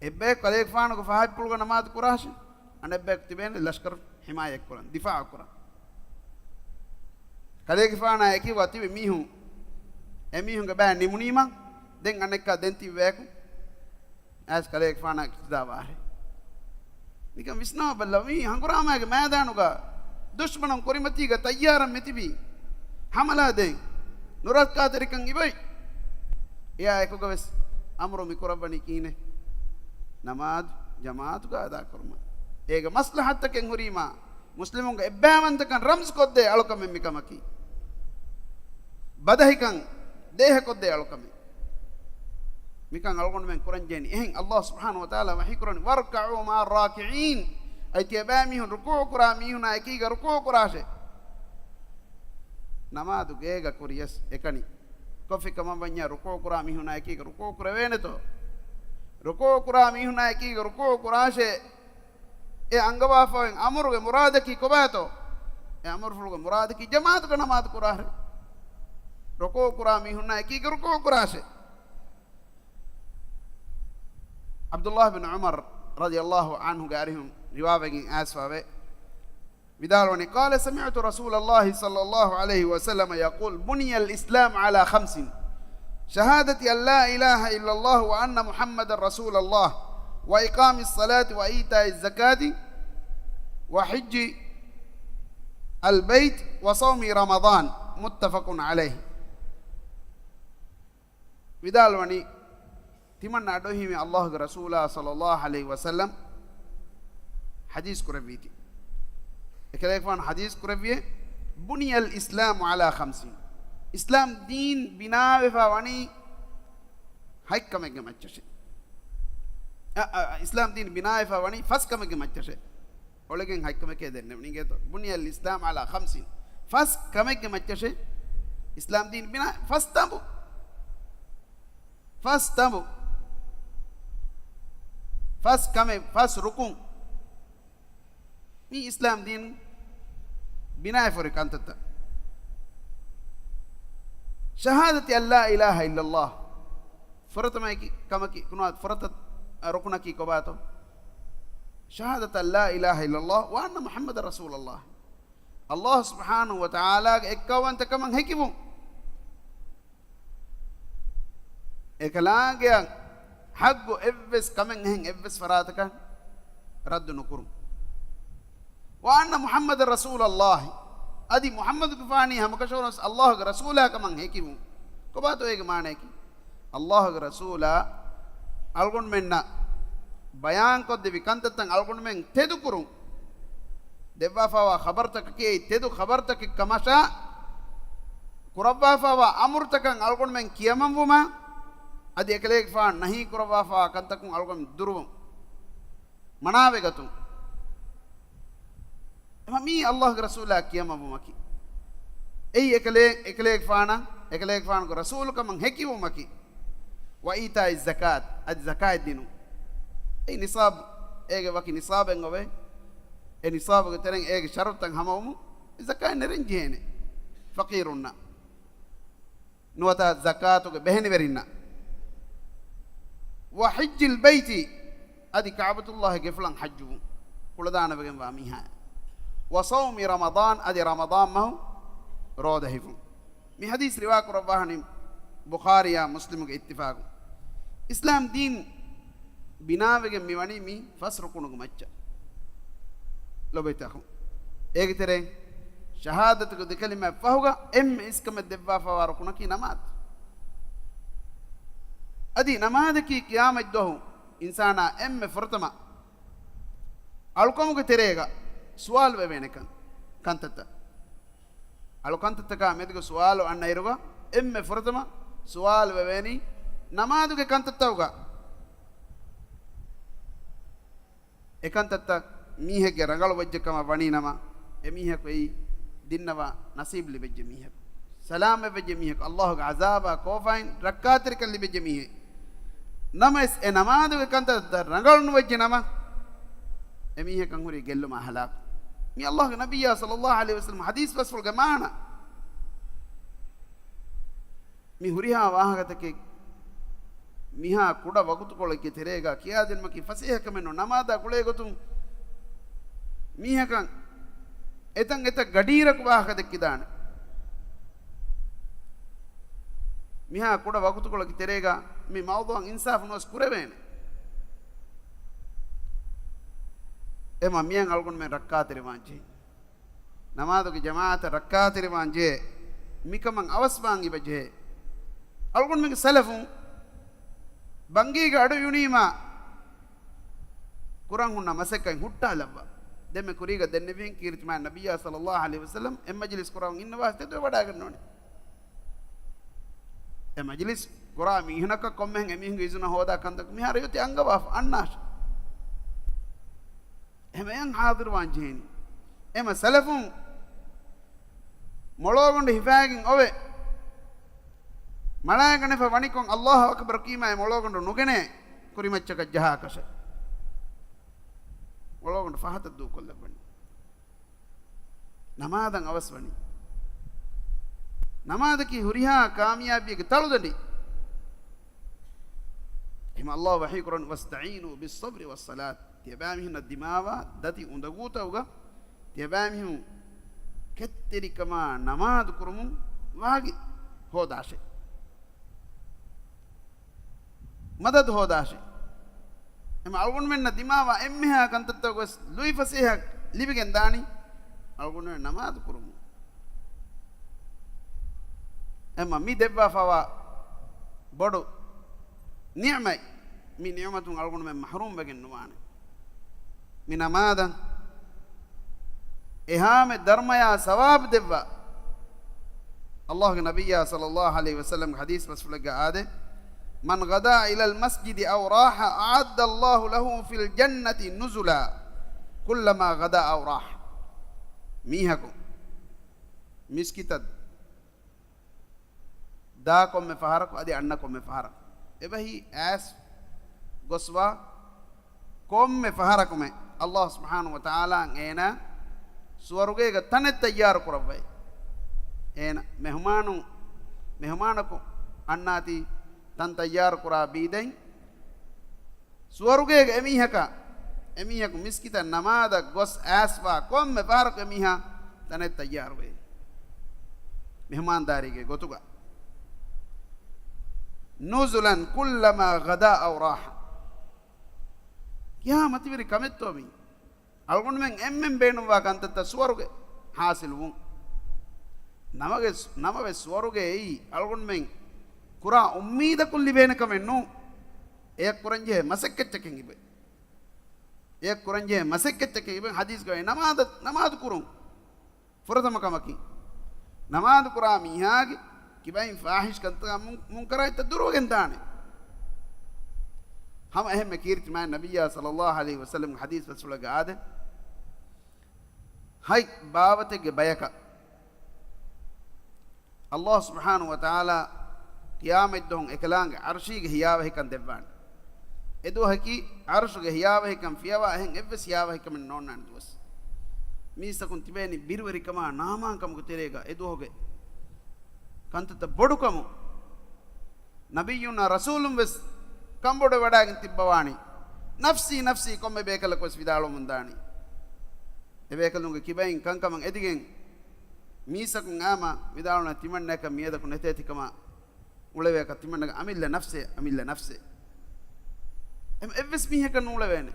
އެއްބަޔަކު ކަލޭގެފާނުގެ ފަހަތްޕުޅުގަ ނަމާދު ކުރާށޭ. އަނެއްބަޔަކު ތިބޭނެ ލަޝްކަރު ޙިމާޔަތް ކުރަން، ދިފާޢު ކުރަން. ކަލޭގެފާނާ އެކީގަ ތިބި މީހުން، އެމީހުންގެ ބައެއް ނިމުނީމަ، ދެން އަނެއްކާ ދެން ތިބި ބަޔަކު އައިސް ކަލޭގެފާނާ އިޤްތިދާ ވާށޭ. ނިކަން ވިސްނާ ބައްލަވާ، މި ހަނގުރާމާގެ މައިދާނުގަ ދުޝްމަނުން ކުރިމަތީގަ ތައްޔާރަށް މިތިބީ ހަމަލާ ދޭން، ނުރައްކާތެރިކަން އިބައި. އެއާ އެކުގަވެސް އަމުރު މި ކުރައްވަނީ ކިހިނެއް؟ ނަމާދު ޖަމާޢަތުގަ އަދާކުރުމަށް. އޭގެ މަސްލަޙަތްތަކެއް ހުރީމާ، މުސްލިމުންގެ އެއްބައިވަންތަކަން ރަމްޒުކޮށްދޭ އަޅުކަމެއް މިކަމަކީ. ބަދަހިކަން ދޭހަކޮށްދޭ އަޅުކަމެއް. މިކަން އަޅުގަނޑުމެން ކުރަންޖެހެނީ. އެހެން ﷲ ސުބްޙާނަހޫ ވަތަޢާލާ ވަޙީކުރަނީ، "واركعوا مع الراكعين." އަދި ތިޔަބައިމީހުން ރުކޫޢުކުރާ މީހުނާ އެކީގަ ރުކޫޢުކުރާށޭ. ނަމާދު ގޭގަ ކުރިޔަސް އެކަނި. ކޮފި ކަމަށް ވަންޏާ ރުކޫޢުކުރާ މީހުނާ އެކީގަ ރުކޫޢުކުރެވޭނެތޯ؟ ރުކޫޢުކުރާ މީހުނާ އެކީގަ ރުކޫޢުކުރާށޭ. އެ އަންގަވާފައި އޮތް އަމުރުގެ މުރާދަކީ ކޮބާތޯ؟ އެ އަމުރުފުޅުގެ މުރާދަކީ ޖަމާޢަތުގަ ނަމާދު ކުރާށޭ. ރުކޫޢުކުރާ މީހުންނާ އެކީގަ ރުކޫޢުކުރާށޭ. ޢަބްދުﷲ ބިން ޢުމަރު ރަޟިޔަﷲ ޢަންހުގެ އަރިހުން ރިވާވެގެން އައިސްފަވޭ. ވިދާޅުވަނީ، قال سمعت رسول الله صلى الله عليه وسلم يقول، بني الإسلام على خمس، شهادة أن لا إله إلا الله وأن محمدا رسول الله، وإقام الصلاة وإيتاء الزكاة، وحج البيت، وصوم رمضان، متفق عليه. ވިދާޅުވަނީ، ތިމަންނަ އަޑުއެހީމެ ﷲގެ ރަސޫލާ ޞައްލަﷲ ޢަލައިހި ވަސައްލަމް ޙަދީޘް ކުރެއްވީތީ. އެކަލޭގެފާނު ޙަދީޘް ކުރެއްވިއޭ، بني الإسلام على خمس. އިސްލާމް ދީން ބިނާވެފަ ވަނީ ހަތް ކަމެއްގެ މައްޗަށޭ. އަ، އަ، އިސްލާމް ދީން ބިނާވެފަ ވަނީ ފަސް ކަމެއްގެ މައްޗަށޭ. އޮޅިގެން ހަތް ކަމެކޭ ދެންނެވުނީ ގޭތޯ. بني الإسلام على خمس. ފަސް ކަމެއްގެ މައްޗަށޭ އިސްލާމް ދީން ބިނާ، ފަސް ތަނބު. ފަސް ތަނބު. ފަސް ކަމެއް، ފަސް ރުކުން. މީ އިސްލާމް ދީން ބިނާވެފަ ހުރި ކަންތައްތައް. شهادة أن لا إله إلا الله. ފުރަތަމަ އެކި ކަމަކީ، ކުނާ ފުރަތަ ރުކުނަކީ ކޮބާތޯ؟ شهادة أن لا إله إلا الله وأن محمدا رسول الله. ﷲ ސުބްޙާނަހޫ ވަތަޢާލާގެ އެއްކައުވަންތަކަމަށް ހެކިވުން. އެކަލާނގެއަށް ޙައްޤު އެއްވެސް ކަމެއް އެހެން އެއްވެސް ފަރާތަކަށް ރައްދު ނުކުރުން. وأن محمدا رسول الله. އަދި މުޙައްމަދުގެފާނީ ހަމަކަށަވަރުން ﷲގެ ރަސޫލާ ކަމަށް ހެކިވުން. ކޮބާތޯ އޭގެ މާނަޔަކީ؟ ﷲގެ ރަސޫލާ އަޅުގަނޑުމެންނަށް ބަޔާންކޮށްދެއްވި ކަންތައްތައް އަޅުގަނޑުމެން ތެދުކުރުން. ދެއްވާފައިވާ ޚަބަރުތަކަކީ ތެދު ޚަބަރުތަކެއް ކަމަށާ، ކުރައްވާފައިވާ އަމުރުތަކަށް އަޅުގަނޑުމެން ކިޔަމަންވުމާ، އަދި އެކަލޭގެފާނު ނަހީ ކުރައްވާފައިވާ ކަންތަކުން އަޅުގަނޑު ދުރުވުން، މަނާވެގަތުން. އެމަ މީ ﷲގެ ރަސޫލާ ކިޔަމަންވުމަކީ. އެއީ އެކަލޭ، އެކަލޭގެފާނަށް، އެކަލޭގެފާނުގެ ރަސޫލުކަމަށް ހެކިވުމަކީ. وإيتاء الزكاة، އަދި ޒަކާތް ދިނުން. އެއީ ނިޞާބު، އޭގެ ވަކި ނިޞާބެއް އޮވޭ. އެ ނިޞާބުގެ ތެރެއިން އޭގެ ޝަރުޠުތައް ހަމަވުމުން ޒަކާތް ނެރެން ޖެހޭނެ ފަޤީރުންނަށް. ނުވަތަ ޒަކާތުގެ ބެހެނިވެރިންނަށް. وحج البيت، އަދި ކަޢުބަތުﷲގެ ގެފުޅަށް ޙައްޖުވުން، ކުޅަދާނަވެގެންވާ މީހާ. وصوم رمضان، އަދި ރަމަޟާން މަހު ރޯދަ ހިފުން. މި ޙަދީޘް ރިވާ ކުރައްވާހަނީ ބުޚާރީއާ މުސްލިމުގެ އިއްތިފާޤު. އިސްލާމް ދީން ބިނާވެގެން މި ވަނީ މި ފަސް ރުކުނުގެ މައްޗަށް. ލޮބުވެތި އަޚުން، އޭގެ ތެރެއިން ޝަހާދަތުގެ ދެ ކަލިމާ ފަހުގަ އެންމެ އިސްކަމެއް ދެއްވާފަވާ ރުކުނަކީ ނަމާދު. އަދި ނަމާދަކީ ޤިޔާމަތްދުވަހު އިންސާނާ އެންމެ ފުރަތަމަ އަޅުކަމުގެ ތެރޭގަ ސުވާލު ވެވޭނެ ކަން، ކަންތައްތައް. އަޅު ކަންތައްތަކާ މެދުގެ ސުވާލު އަންނައިރުގަ އެންމެ ފުރަތަމަ ސުވާލު ވެވޭނީ ނަމާދުގެ ކަންތައްތައުގަ. އެކަންތައްތައް މީހެއްގެ ރަނގަޅު ވެއްޖެ ކަމަށް ވަނީ ނަމަ، އެމީހަކު އެއީ ދިންނަވާ ނަސީބު ލިބެއްޖެ މީހަކު، ސަލާމަތްވެއްޖެ މީހަކު، އައްލާހުގެ ޢަޒާބާ ކޯފާއިން ރައްކާތެރިކަން ލިބެއްޖެ މީހެއް. ނަމަވެސް އެ ނަމާދުގެ ކަންތައްތައް ރަނގަޅު ނުވެއްޖެ ނަމަ، އެމީހަކަށް ހުރީ ގެއްލުމާ ހަލާކު. މި އައްލާހުގެ ނަބިއްޔާ ޞައްލައްލާހު ޢަލައިހި ވަސައްލަމް ޙަދީޘް ބަސްފުޅުގެ މާނަ. މި ހުރިހާ ވާހަކަތަކެއް މިހާ ކުޑަ ވަގުތުކޮޅެއްގެ ތެރޭގަ ކިޔާދިނުމަކީ ފަސޭހަކަމެއް ނޫން. ނަމާދާ ގުޅޭ ގޮތުން މީހަކަށް އެތަން އެތައް ގަޑީއިރަކު ވާހަކަ ދެއްކިދާނެ. މިހާ ކުޑަ ވަގުތުކޮޅަކީ ތެރޭގަ މި މައުޟޫޢަށް އިންސާފު ނުވެސް ކުރެވޭނެ. އެމަ މިޔަން އަޅުގަނޑުމެން ރައްކާތެރިވާން ޖެހި. ނަމާދުގެ ޖަމާޢަތަށް ރައްކާތެރިވާން ޖެހޭ. މިކަމަށް އަވަސްވާން އިބަ ޖެހޭ. އަޅުގަނޑުމެންގެ ސަލަފުން ބަންގީގެ އަޑު އިވުނީމާ ކުރަން ހުންނަ މަސައްކަތް ހުއްޓާލައްވާ. ދެންމެ ކުރީގަ ދެންނެވިހެން ކީރިތި މާތް ނަބިއްޔާ ޞައްލައްލާހު ޢަލައިހި ވަސައްލަމް އެއްމަޖިލިސް ކުރައްވަން އިންނަ ވާހަކަ ތެދުވެވަޑައިގަންނަވަނީ. އެ މަޖިލިސް ކުރާ މީހުނަކަށް ކޮންމެހެން އެމީހުންގެ އިޒުނަށް ހޯދާ ކަންތައް މިހާރު އޮތީ އަންގަވާފަ އަންނާށޭ. އެމަޔަން ޙާޟިރުވާން ޖެހޭނީ. އެމަ ސަލަފުން މޮޅޯގަނޑު ހިފާގެން އޮވެ މަޅައިގަނެފަ ވަނިކޮށް، އައްލާހު އަކްބަރު ކީމާ އެ މޮޅޯގަނޑު ނުގެނޭ ކުރިމައްޗަކަށް ޖަހާކަށެއް. މޮޅޯގަނޑު ފަހަތަށް ދޫކޮށްލައްވަނީ. ނަމާދަށް އަވަސްވަނީ. ނަމާދަކީ ހުރިހާ ކާމިޔާބީގެ ތަޅުދަނޑި. އެހެން އައްލާހު ވަޙީ ކުރަން، "وَاسْتَعِينُوا بِالصَّبْرِ وَالصَّلَاةِ." ތިޔަބައިމީހުންނަށް ދިމާވާ ދަތި އުނދަގޫތައުގަ ތިޔަބައިމީހުން ކެތްތެރިކަމާ ނަމާދު ކުރުމުން ވާގި ހޯދާށޭ. މަދަދު ހޯދާށޭ. އެމަ އަޅުގަނޑުމެންނަށް ދިމާވާ އެންމެހާ ކަންތައްތަކު ވެސް ލުއިފަސޭހަ ލިބިގެން ދާނީ އަޅުގަނޑުމެން ނަމާދު ކުރުމުން. އެމަ މި ދެއްވާފަވާ ބޮޑު ނިޢުމަތް، މި ނިޢުމަތުން އަޅުގަނޑުމެން މަޙްރޫމް ވެގެން ނުވާނެ. މި ނަމާދަށް އެހާމެ ދަރުމަޔާ ސަވާބު ދެއްވާ. އައްލާހުގެ ނަބިއްޔާ ޞައްލައްލާހު ޢަލައިހި ވަސައްލަމްގެ ޙަދީޘް ބަސްފުޅެއްގަ އާދޭ، "من غدا إلى المسجد أو راح أعد الله له في الجنة نزلا كلما غدا أو راح." މީހަކު މިސްކިތަށް ދާ ކޮންމެ ފަހަރަކު އަދި އަންނަ ކޮންމެ ފަހަރަކު، އެބަހީ އައިސް ގޮސްވާ ކޮންމެ ފަހަރަކުމެ އައްލާހު ސުބްޙާނަހު ވަތަޢާލާ އޭނާ ސުވަރުގޭގަ ތަނެއް ތައްޔާރު ކުރައްވައި. އޭނަ މެހުމާނު، މެހުމާނަކު އަންނާތީ ތަން ތައްޔާރު ކުރާ ބީދައިން ސުވަރުގޭގެ އެމީހަކާ، އެމީހަކު މިސްކިތަށް ނަމާދަށް ގޮސް އައިސްވާ ކޮންމެ ފަހަރަކު އެމީހާ ތަނެއް ތައްޔާރުވޭ. މެހުމާންދާރީގެ ގޮތުގަ. نزلا كلما غدا أو راح. ކިހާ މަތިވެރި ކަމެއްތޯ މީ؟ އަޅުގަނޑުމެން އެންމެން ބޭނުންވާ ކަންތައްތައް ސުވަރުގެ ޙާޞިލުވުން. ނަމަވެސް، ނަމަވެސް ސުވަރުގެ އެއީ އަޅުގަނޑުމެން ކުރާ އުއްމީދަކުން ލިބޭނެ ކަމެއް ނޫން. އެޔަށް ކުރަންޖެހޭ މަސައްކަތްތަކެއް އިބެ. އެޔަށް ކުރަންޖެހޭ މަސައްކަތްތަކެއް އިބެ. ޙަދީޘްގައި ނަމާދަށް، ނަމާދު ކުރުން. ފުރަތަމަ ކަމަކީ، ނަމާދު ކުރާ މީހާގެ ކިބައިން ފާޙިޝް ކަންތައް، މުން-، މުންކަރާތްތައް ދުރުވެގެން ދާނެ. ހަމަ އެހެންމެ ކީރިތި މާތް ނަބިއްޔާ ޞައްލައްލާހު ޢަލައިހި ވަސައްލަމްގެ ޙަދީޘް ބަސްފުޅެއްގަ އާދޭ، ހަތް ބާވަތެއްގެ ބަޔަކަށް އައްލާހު ސުބްޙާނަހު ވަތަޢާލާ ޤިޔާމަތްދުވަހު އެކަލާނގެ ޢަރްޝީގެ ހިޔާވަހިކަން ދެއްވާނެ. އެދުވަހަކީ ޢަރްޝުގެ ހިޔާވަހިކަން ފިޔަވާ އެހެން އެއްވެސް ހިޔާވަހިކަމެއް ނޯންނާނެ ދުވަސް. މީސްތަކުން ތިބޭނީ ބިރުވެރިކަމާ ނާމާންކަމުގެ ތެރޭގަ. އެދުވަހުގެ ކަންތައްތައް ބޮޑުކަމުން ނަބިއްޔުންނާ ރަސޫލުން ވެސް ކަންބޮޑުވެވަޑައިގެން ތިއްބަވާނީ. ނަފްސީ، ނަފްސީ ކޮންމެ ބޭކަލަކު ވެސް ވިދާޅުވަމުން ދާނީ. އެބޭކަލުންގެ ކިބައިން ކަންކަމަށް އެދިގެން މީސްތަކުން އާމާ ވިދާޅުވަނީ ތިމަންނަޔަކަށް މިއަދަކު ނެތޭތިކަމާ އުޅެވޭކަށް ތިމަންނަގެ އަމިއްލަ ނަފްސޭ، އަމިއްލަ ނަފްސޭ. އެހެން އެއްވެސް މީހަކަށް ނޫޅެވޭނެ.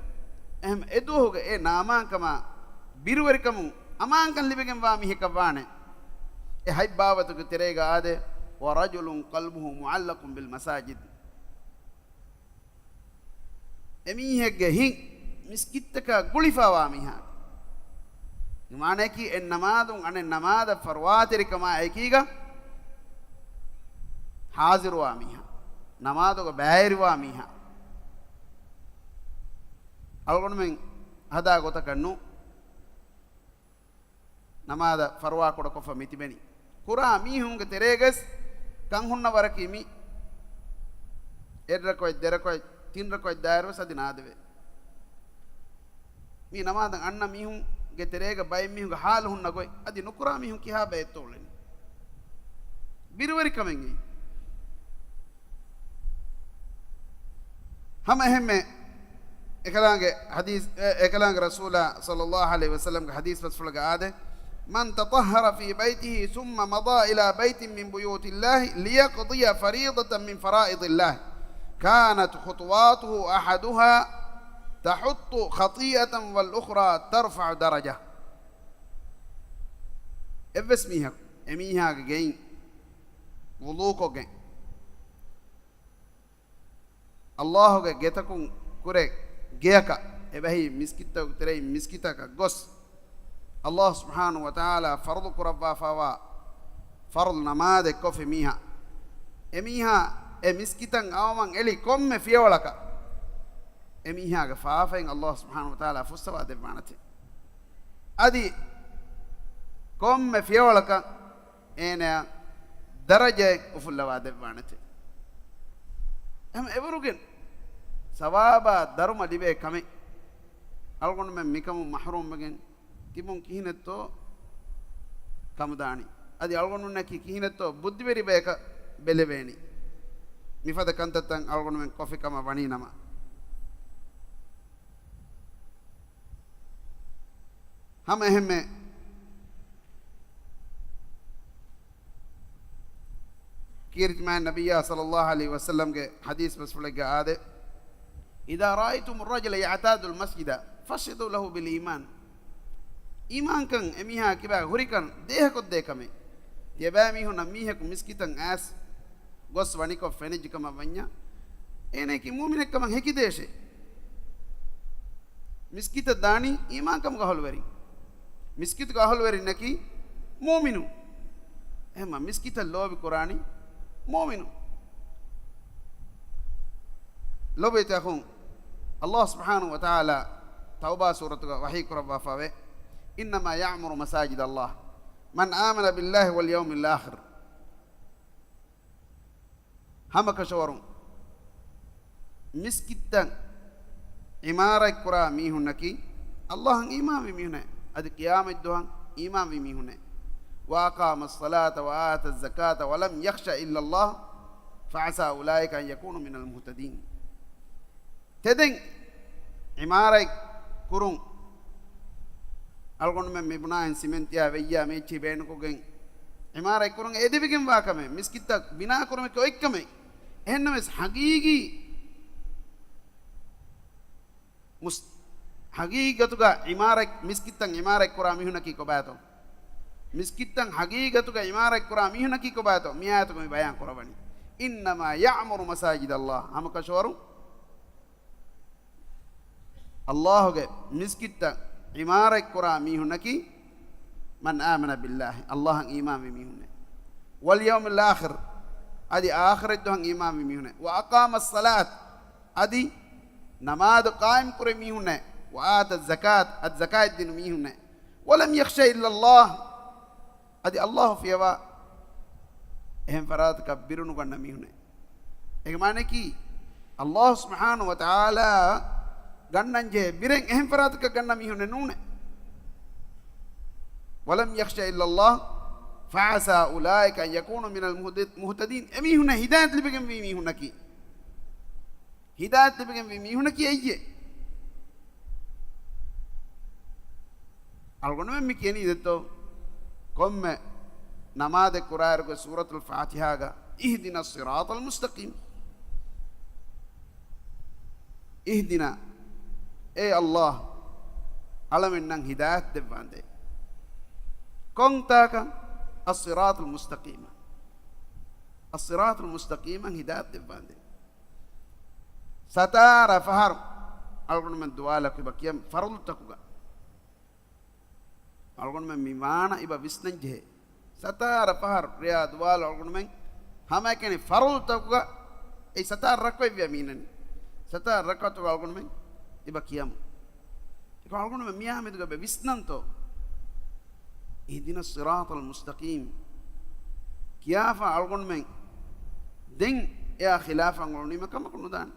އެހެން އެދުވަހުގެ އެ ނާމާންކަމާ ބިރުވެރިކަމުން އަމާންކަން ލިބިގެންވާ މީހަކަށް ވާނެ. އެ ހަތް ބާވަތުގެ ތެރޭގަ އާދޭ، ورجل قلبه معلق بالمساجد. އެމީހެއްގެ ހިތް މިސްކިތްތަކާ ގުޅިފާވާ މީހާ. މާނައަކީ އެއް ނަމާދުން އަނެއް ނަމާދަށް ފަރުވާތެރިކަމާ އެކީގަ ހާޒިރުވާ މީހާ، ނަމާދުގަ ބައިވެރިވާ މީހާ. އަޅުގަނޑުމެން ހަދާ ގޮތަކަށް ނޫ. ނަމާދަށް ފަރުވާ ކުޑަކޮށްފަ މިތިބެނީ. ކުރާ މީހުންގެ ތެރޭގަސް ކަން ހުންނަ ވަރަކީ މި އެއްރަކުއެއް، ދެރަކުއެއް، ތިން ރަކުއެއް ދާއިރުވެސް އަދި ނާދެވޭ. މި ނަމާދަށް އަންނަ މީހުންގެ ތެރޭގަ ބައެއް މީހުންގެ ހާލު ހުންނަ ގޮތް އަދި ނުކުރާ މީހުން ކިހާ ބައެއްތޯ އުޅެނީ. ބިރުވެރިކަމެއް އެއީ. ހަމަ އެހެންމެ އެކަލާނގެ ޙަދީޘް، އެ، އެކަލާނގެ ރަސޫލާ ޞައްލައްލާހު ޢަލައިހި ވަސައްލަމްގެ ޙަދީޘް ބަސްފުޅުގަ އާދެ، من تطهر في بيته ثم مضى إلى بيت من بيوت الله ليقضي فريضة من فرائض الله كانت خطواته أحدها تحط خطيئة والأخرى ترفع درجة. އެއްވެސް މީހަކު އެމީހާގެ ގެއިން ވުޟޫކޮށްގެން، އައްލާހުގެ ގެތަކުން ކުރެ ގެޔަކަށް އެބަހީ މިސްކިތްތަކުގެ ތެރެއިން މިސްކިތަކަށް ގޮސް، އައްލާހު ސުބްޙާނަހު ވަތަޢާލާ ފަރުޟު ކުރައްވާފައިވާ ފަރުޟު ނަމާދެއް ކޮށްފި މީހާ، އެމީހާ އެ މިސްކިތަށް އައުމަށް އެޅި ކޮންމެ ފިޔަވަޅަކަށް އެމީހާގެ ފާފައިން އައްލާހު ސުބްޙާނަހު ވަތަޢާލާ ފުއްސަވާ ދެއްވާނެތެ. އަދި ކޮންމެ ފިޔަވަޅަކަށް އޭނައަށް ދަރަޖައެއް އުފުއްލަވާ ދެއްވާނެތެ. އެހެން އެވަރުގެން ސަވާބާ ދަރުމަ ލިބޭ ކަމެއް. އަޅުގަނޑުމެން މިކަމުން މަޙްރޫމްވެގެން ތިބުން ކިހިނެއްތޯ ކަމުދާނީ. އަދި އަޅުގަނޑުމެންނަކީ ކިހިނެއްތޯ ބުއްދިވެރި ބަޔަކަށް ބެލެވޭނީ. މިފަދަ ކަންތައްތައް އަޅުގަނޑުމެން ކޮށްފި ކަމަށް ވަނީ ނަމަ. ހަމަ އެހެންމެ ކީރިތި މާތް ނަބިއްޔާ ޞައްލައްލާހު ޢަލައިހި ވަސައްލަމްގެ ޙަދީޘް ބަސްފުޅެއްގަ އާދެ، إذا رأيتم الرجل يعتاد المسجد فاشهدوا له بالإيمان. އީމާންކަން އެމީހާ ކިބާ ހުރިކަން ދޭހަކޮށްދޭ ކަމެއް. ތިޔަބައިމީހުންނަށް މީހަކު މިސްކިތަށް އައިސް ގޮސް ވަނިކޮށް ފެނިއްޖެ ކަމަށް ވަންޏާ، އޭނައަކީ މުއުމިނެއްކަމަށް ހެކިދޭށޭ. މިސްކިތަށް ދާނީ އީމާންކަމުގެ އަހުލުވެރިން. މިސްކިތުގެ އަހުލުވެރިންނަކީ މުއުމިނުން. އެހެންމަ މިސްކިތަށް ލޯބި ކުރާނީ މުއުމިނުން. ލޮބުވެތި އަޚުން، އައްލާހު ސުބްޙާނަހު ވަތަޢާލާ ތައުބާ ސޫރަތުގަ ވަޙީ ކުރައްވާފައިވޭ، إنما يعمر مساجد الله من آمن بالله واليوم الآخر. ހަމަކަށަވަރުން މިސްކިތްތައް ޢިމާރަތްކުރާ މީހުންނަކީ، އައްލާހަށް އީމާންވި މީހުންނޭ، އަދި ޤިޔާމަތްދުވަހަށް އީމާންވި މީހުންނޭ. وأقام الصلاة وآتى الزكاة ولم يخش إلا الله فعسى أولئك أن يكونوا من المهتدين. ތެދެއް ޢިމާރަތް ކުރުން، އަޅުގަނޑުމެން މިބުނާހެން ސިމެންޓިއާ ވެއްޔާ މިއެއްޗިހި ބޭނުންކޮށްގެން ޢިމާރަތް ކުރުން އެދެވިގެންވާ ކަމެއް، މިސްކިތްތައް ބިނާ ކުރުމެއް އޮތްކަމެއް. އެހެންނަމަވެސް ޙަޤީޤީ މުސް-، ޙަޤީޤަތުގަ ޢިމާރަތް، މިސްކިތްތައް ޢިމާރަތް ކުރާ މީހުންނަކީ ކޮބާތޯ؟ މިސްކިތްތައް ޙަޤީޤަތުގަ ޢިމާރަތް ކުރާ މީހުންނަކީ ކޮބާތޯ؟ މި އާޔަތުގަ މި ބަޔާން ކުރައްވަނީ، إنما يعمر مساجد الله. ހަމަކަށަވަރުން އައްލާހުގެ މިސްކިތްތައް ޢިމާރަތްކުރާ މީހުންނަކީ، من آمن بالله، އައްލާހަށް އީމާންވި މީހުންނޭ، واليوم الآخر، އަދި އާޚިރަތްދުވަހަށް އީމާންވި މީހުންނޭ، وأقام الصلاة، އަދި ނަމާދު ޤާއިމްކުރި މީހުންނޭ، وآتى الزكاة، އަދި ޒަކާތް ދިނު މީހުންނޭ، ولم يخش إلا الله، އަދި އައްލާހު ފިޔަވާ އެހެން ފަރާތަކަށް ބިރުނުގަންނަ މީހުންނޭ. އޭގެ މާނައަކީ، އައްލާހު ސުބްޙާނަހު ވަތަޢާލާ ގަންނަންޖެހޭ ބިރެއް އެހެން ފަރާތަކަށް ގަންނަ މީހުންނެއް ނޫނޭ. ولم يخش إلا الله فعسى أولئك أن يكونوا من المهتدين. އެމީހުންނަށް ހިދާޔަތް ލިބިގެންވީ މީހުންނަކީ. ހިދާޔަތް ލިބިގެންވީ މީހުންނަކީ އެއްޔެ؟ އަޅުގަނޑުމެން މި ކިޔަނީ ދެއްތޯ؟ ކޮންމެ ނަމާދެއް ކުރާއިރުގެ ސޫރަތުލް ފާތިޙާގަ اهدنا الصراط المستقيم. اهدنا، އޭ ﷲ، އަޅަމެންނަށް ހިދާޔަތް ދެއްވާނދޭ. ކޮންތާކަށް؟ الصراط المستقيم. الصراط المستقيم އަށް ހިދާޔަތް ދެއްވާނދޭ. ސަތާރަ ފަހަރު އަޅުގަނޑުމެން ދުވާލަކު އެބަ ކިޔަން ފަރުޟުތަކުގަ. އަޅުގަނޑުމެން މި މާނަ އިބަ ވިސްނަން ޖެހޭ. ސަތާރަ ފަހަރު ރެޔާ ދުވާލު އަޅުގަނޑުމެން ހަމައެކަނި ފަރުޟުތަކުގަ އެއީ ސަތާރަ ރަކުޢަތްވިޔަ މީނަނީ. ސަތާރަ ރަކުޢަތުގަ އަޅުގަނޑުމެން އިބަ ކިޔަމު. އެކަމް އަޅުގަނޑުމެން މިއާ މެދުގަ އެބަ ވިސްނަންތޯ؟ اهدنا الصراط المستقيم ކިޔާފަ އަޅުގަނޑުމެން ދެން އެއާ ޚިލާފަށް އުޅުނީމަ ކަމަކު ނުދާނެ.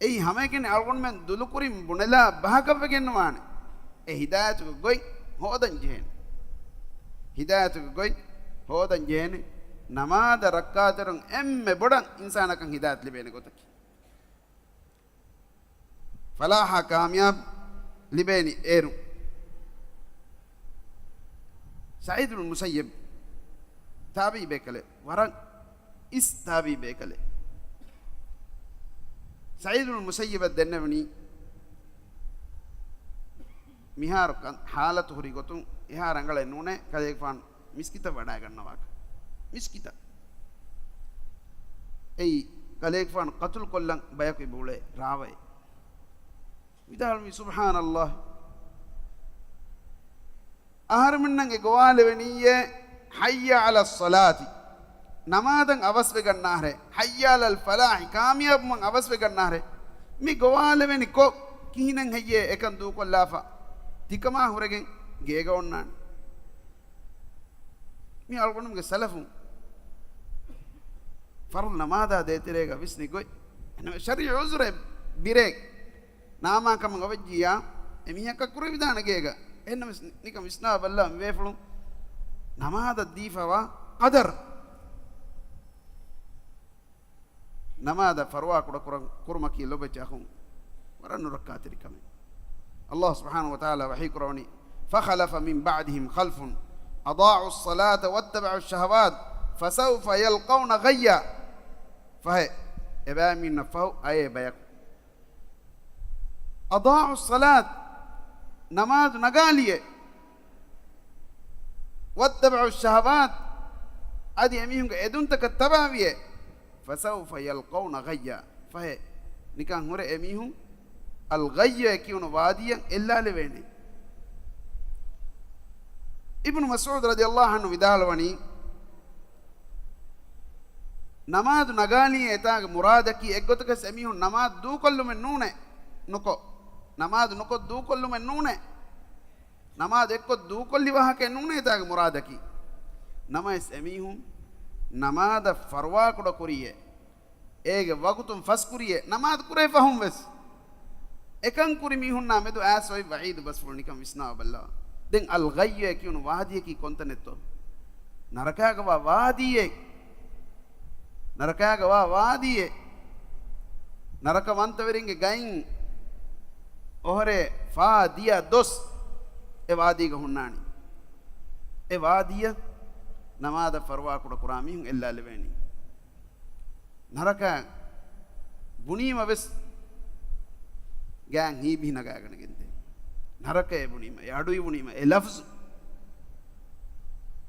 އެއީ ހަމައެކަނި އަޅުގަނޑުމެން ދުލުކުރިން ބުނެލާ ބަހަކަށްވެގެން ނުވާނެ. އެ ހިދާޔަތުގެ ގޮތް ހޯދަން ޖެހޭނެ. ހިދާޔަތުގެ ގޮތް ހޯދަން ޖެހޭނެ. ނަމާދަށް ރައްކާތެރިން އެންމެ ބޮޑަށް އިންސާނަކަށް ހިދާޔަތު ލިބޭނެ ގޮތަކީ. ފަލާޙާ ކާމިޔާބު ލިބޭނީ އޭރު. ސަޢީދު ބިން މުސައްޔަބް ތާބިޢީ ބޭކަލެއް، ވަރަށް އިސް ތާބިޢީ ބޭކަލެއް. ސަޢީދު ބިން މުސައްޔަބަށް ދެންނެވުނީ، މިހާރު ކަން ޙާލަތު ހުރި ގޮތުން އެހާ ރަނގަޅެއް ނޫނޭ، ކަލޭގެފާނު މިސްކިތަށް ވަޑައިގަންނަވާކަށް. މިސްކިތަށް. އެއީ، ކަލޭގެފާނު ޤަތުލު ކޮށްލަން ބަޔަކު އެބަ އުޅޭ ރާވައެއް. ވިދާޅުވީ، ސުބްޙާނައްލާހް. އަހަރެމެންނަށް އެ ގޮވާލެވެނީއޭ، ޙައްޔަ ޢަލައްޞަލާތި. ނަމާދަށް އަވަސްވެގަންނާހަރޭ. ޙައްޔަ ޢަލަލް ފަލާޙި. ކާމިޔާބުމަށް އަވަސްވެގަންނާހަރޭ. މި ގޮވާލެވެނި ކޮށް، ކިހިނެއް ހެއްޔޭ އެކަން ދޫކޮށްލާފަ؟ ތިކަމާ ހުރެގެން ގޭގަ އޮންނާނެ. މި އަޅުގަނޑުމެންގެ ސަލަފުން ފަރުޟު ނަމާދާ ދޭތެރޭގަ ވިސްނި ގޮތް. އެހެންވެ، ޝަރީޢީ ޢުޛުރެއް ބިރޭ ނާމާ ކަމަށް އޮވެއްޖިއްޔާ، އެ މީހަކަށް ކުރެވިދާނެ ގޭގަ. އެހެންނަމަވެސް، ނިކަން ވިސްނާ ބައްލަވާ މި ބޭފުޅުން ނަމާދަށް ދީފަވާ ޤަދަރު. ނަމާދަށް ފަރުވާ ކުޑަ ކުރަން، ކުރުމަކީ ލޮބުވެތި އަޚުން ވަރަށް ނުރައްކާތެރި ކަމެއް. ﷲ ސުބްޙާނަހޫ ވަތަޢާލާ ވަޙީ ކުރަވަނީ، فخلف من بعدهم خلف أضاعوا الصلاة واتبعوا الشهوات فسوف يلقون غيا. ފަހެ، އެބައިމީންނަށް ފަހު އައޭ ބަޔަކު. أضاعوا الصلاة، ނަމާދު ނަގާލިއޭ. واتبعوا الشهوات، އަދި އެމީހުންގެ އެދުންތަކަށް ތަބާވިއޭ. فسوف يلقون غيا. ފަހެ، ނިކަން ހުރެ އެމީހުން އަލްޣައްޔު އޭ ކިޔުނު ވާދީއަށް އެއްލާލެވޭނެ. އިބްނު މަސްޢޫދު ރަޟިޔަﷲ ޢަންހު ވިދާޅުވަނީ، ނަމާދު ނަގާލީ އެތާގެ މުރާދަކީ އެއްގޮތަކަސް އެމީހުން ނަމާދު ދޫކޮށްލުމެއް ނޫނޭ، ނުކޮށް. ނަމާދު ނުކޮށް ދޫކޮށްލުމެއް ނޫނޭ. ނަމާދު އެއްކޮށް ދޫކޮށްލި ވާހަކައެއް ނޫނޭ އެތާގެ މުރާދަކީ. ނަމަވެސް އެމީހުން ނަމާދަށް ފަރުވާކުޑަ ކުރިއޭ. އޭގެ ވަގުތުން ފަސްކުރިއޭ، ނަމާދު ކުރޭ ފަހުން ވެސް. އެކަން ކުރި މީހުންނާ މެދު އައިސް އޮތް ވަޢީދު ބަސްފުޅު ނިކަން ވިސްނާ ބައްލަވާ. ދެން އަލްޣައްޔު އޭ ކިޔުނު ވާދީއަކީ ކޮންތަނެއްތޯ؟ ނަރަކާގަ ވާ ވާދީއެއް. ނަރަކާގަ ވާ ވާދީއެއް. ނަރަކަވަންތަވެރިންގެ ގައިން އޮހޮރޭ ފާ ދިޔަ ދޮސް އެ ވާދީގަ ހުންނާނީ. އެ ވާދީއަށް ނަމާދަށް ފަރުވާކުޑަ ކުރާ މީހުން އެއްލާލެވޭނީ. ނަރަކަ ބުނީމަ ވެސް ގާތް ހީބިހި ނަގާގަނެގެންދޭ. ނަރަކައޭ ބުނީމަ، އެ އަޑު އިވުނީމަ، އެ ލަފްޒު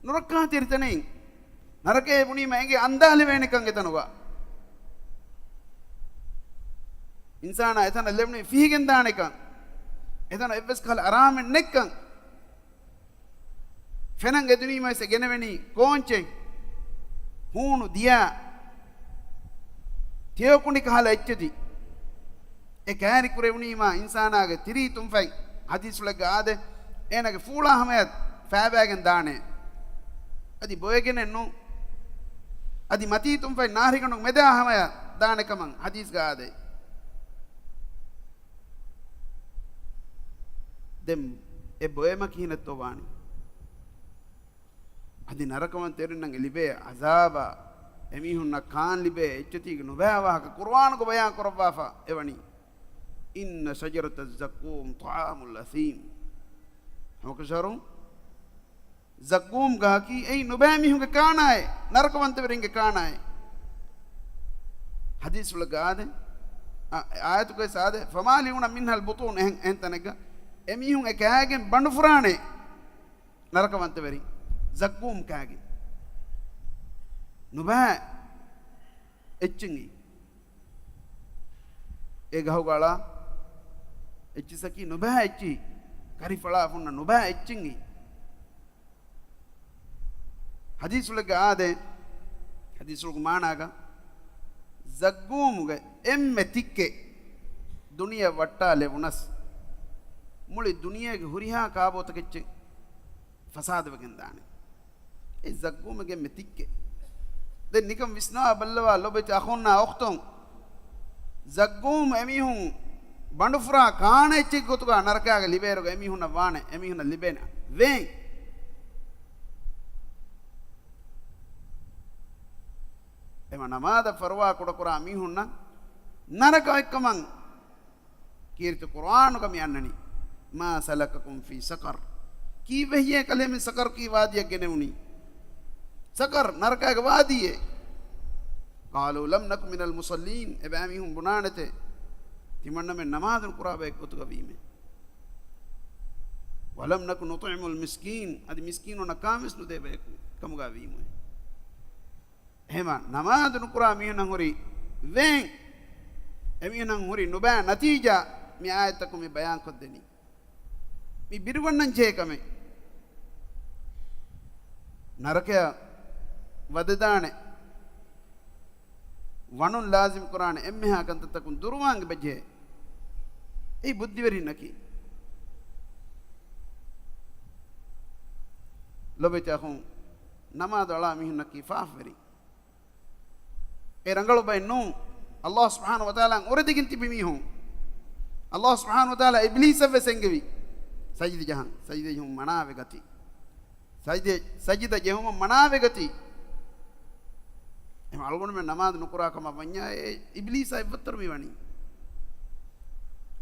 ނުރައްކާތެރި ތަނެއް. ނަރަކައޭ ބުނީމަ އެނގޭ އަންދާލެވޭނެކަން އެތަނުގަ. އިންސާނާ އެތަނަށް ލެވުނީ ފިހިގެން ދާނެކަން. އެތަނަށް އެއްވެސް ކަހަލަ އަރާމެއް ނެއްކަން. ފެނަށް އެދުނީމަވެސް އެ ގެނެވެނީ ކޯންޗެއް، ހޫނު ދިޔާ، ތެޔޮކުނޑި ކަހަލަ އެއްޗެތި. އެ ކައިރި ކުރެވުނީމާ އިންސާނާގެ ތިރީ ތުންފަތް، ޙަދީޘްފުޅެއްގަ އާދޭ، އޭނާގެ ފޫޅާ ހަމަޔަށް ފައިބައިގެން ދާނެ. އަދި ބޮއެގެނެއް ނޫން. އަދި މަތީ ތުންފަތް ނާރިގަނޑު މެދާ ހަމަޔަށް ދާނެކަމަށް ޙަދީޘްގަ އާދޭ. ދެން އެ ބޮއެމަ ކިހިނެއްތޯ ވާނީ؟ އަދި ނަރަކަވަންތަވެރިންނަށް ލިބޭ ޢަޛާބާ، އެމީހުންނަށް ކާން ލިބޭ އެއްޗެތީގެ ނުބައި ވާހަކަ ޤުރުއާނުގަ ބަޔާން ކުރައްވާފަ އެވަނީ، إن شجرة الزقوم طعام الأثيم. ހަމަކަށަވަރުން ޒައްޤޫމް ގަހަކީ އެއީ ނުބައި މީހުންގެ ކާނާއެއް، ނަރަކަވަންތަވެރިންގެ ކާނާއެއް. ޙަދީޘްފުޅެއްގަ އާދެ، އާ، އާޔަތުގައި ސާދެ، فمالئون منها البطون، އެހެން، އެހެން ތަނެއްގަ އެމީހުން އެ ކާގެން ބަނޑުފުރާނެ ނަރަކަވަންތަވެރިން، ޒައްޤޫމް ކާގެން. ނުބައި އެއްޗެއް އެއީ. އެ ގަހުގަ އަޅާ އެއްޗިއްސަކީ ނުބައި އެއްޗިހި. ކަރިފަޅާ ފުންނަ ނުބައި އެއްޗެއް އެއީ. ޙަދީޘްފުޅެއްގަ އާދޭ، ޙަދީޘްފުޅުގެ މާނާގަ، ޒައްޤޫމުގެ އެންމެ ތިއްކެއް ދުނިޔެ ވައްޓާލެވުނަސް، މުޅި ދުނިޔޭގެ ހުރިހާ ކާބޯތަކެއްޗެއް ފަސާދަވެގެން ދާނެ. އެ ޒައްޤޫމެއްގެ އެންމެ ތިއްކެއް. ދެން ނިކަން ވިސްނާ ބައްލަވާ ލޮބެތި އަޚުންނާ އުޚްތުން، ޒައްޤޫމް އެމީހުން ބަނޑުފުރާ ކާނެ އެއްޗެއް ގޮތުގަ ނަރަކާގަ ލިބޭއިރުގަ އެމީހުންނަށް ވާނެ، އެމީހުންނަށް ލިބޭނެ ވޭން. އެމަ ނަމާދަށް ފަރުވާ ކުޑަކުރާ މީހުންނަށް ނަރަކަ އޮތްކަމަށް ކީރިތި ޤުރްއާނުގަ މި އަންނަނީ، ما سلككم في سقر؟ ކީއްވެ ހިޔޭ ކަލޭމެން ސަޤަރު ކީ ވާދީއަށް ގެނެވުނީ؟ ސަޤަރު ނަރަކާގެ ވާދީއޭ. قالوا لم نك من المصلين، އެބައިމީހުން ބުނާނެތެ، ތިމަންނަމެން ނަމާދު ނުކުރާ ބައެއް ގޮތުގަ ވީމޭ. ولم نك نطعم المسكين، އަދި މިސްކީނުންނަށް ކާންވެސް ނުދޭ ބަޔަކު ކަމުގަ ވީމުއޭ. އެހެމަ ނަމާދު ނުކުރާ މީހުންނަށް ހުރި ވޭން، އެމީހުންނަށް ހުރި ނުބައި ނަތީޖާ މި އާޔަތްތަކުން މި ބަޔާންކޮށްދެނީ. މި ބިރުގަންނަން ޖެހޭ ކަމެއް. ނަރަކަޔަށް ވަދެދާނެ، ވަނުން ލާޒިމް ކުރާނެ އެންމެހާ ކަންތައްތަކުން ދުރުވާން އެބަޖެހޭ. އެއީ ބުއްދިވެރިންނަކީ. ލޮބެތި އަޚުން، ނަމާދު އަޅާ މީހުންނަކީ ފާފަވެރިން. އެ ރަނގަޅު ބައެއް ނޫން. ﷲ ސުބްޙާނަހޫ ވަތަޢާލާއަށް އުރެދިގެން ތިބި މީހުން. ﷲ ސުބްޙާނަހޫ ވަތަޢާލާ އިބްލީސަށް ވެސް އެންގެވި، ސަޖިދަ ޖަހަން. ސަޖިދަ ޖެހުން މަނާވެ ގަތީ. ސަޖިދަ، ސަޖިދަ ޖެހުމަށް މަނާވެ ގަތީ. އެހެން އަޅުގަނޑުމެން ނަމާދު ނުކުރާ ކަމަށް ވަންޏާ، އެ އިބްލީސާ އެއްވައްތަރު މި ވަނީ.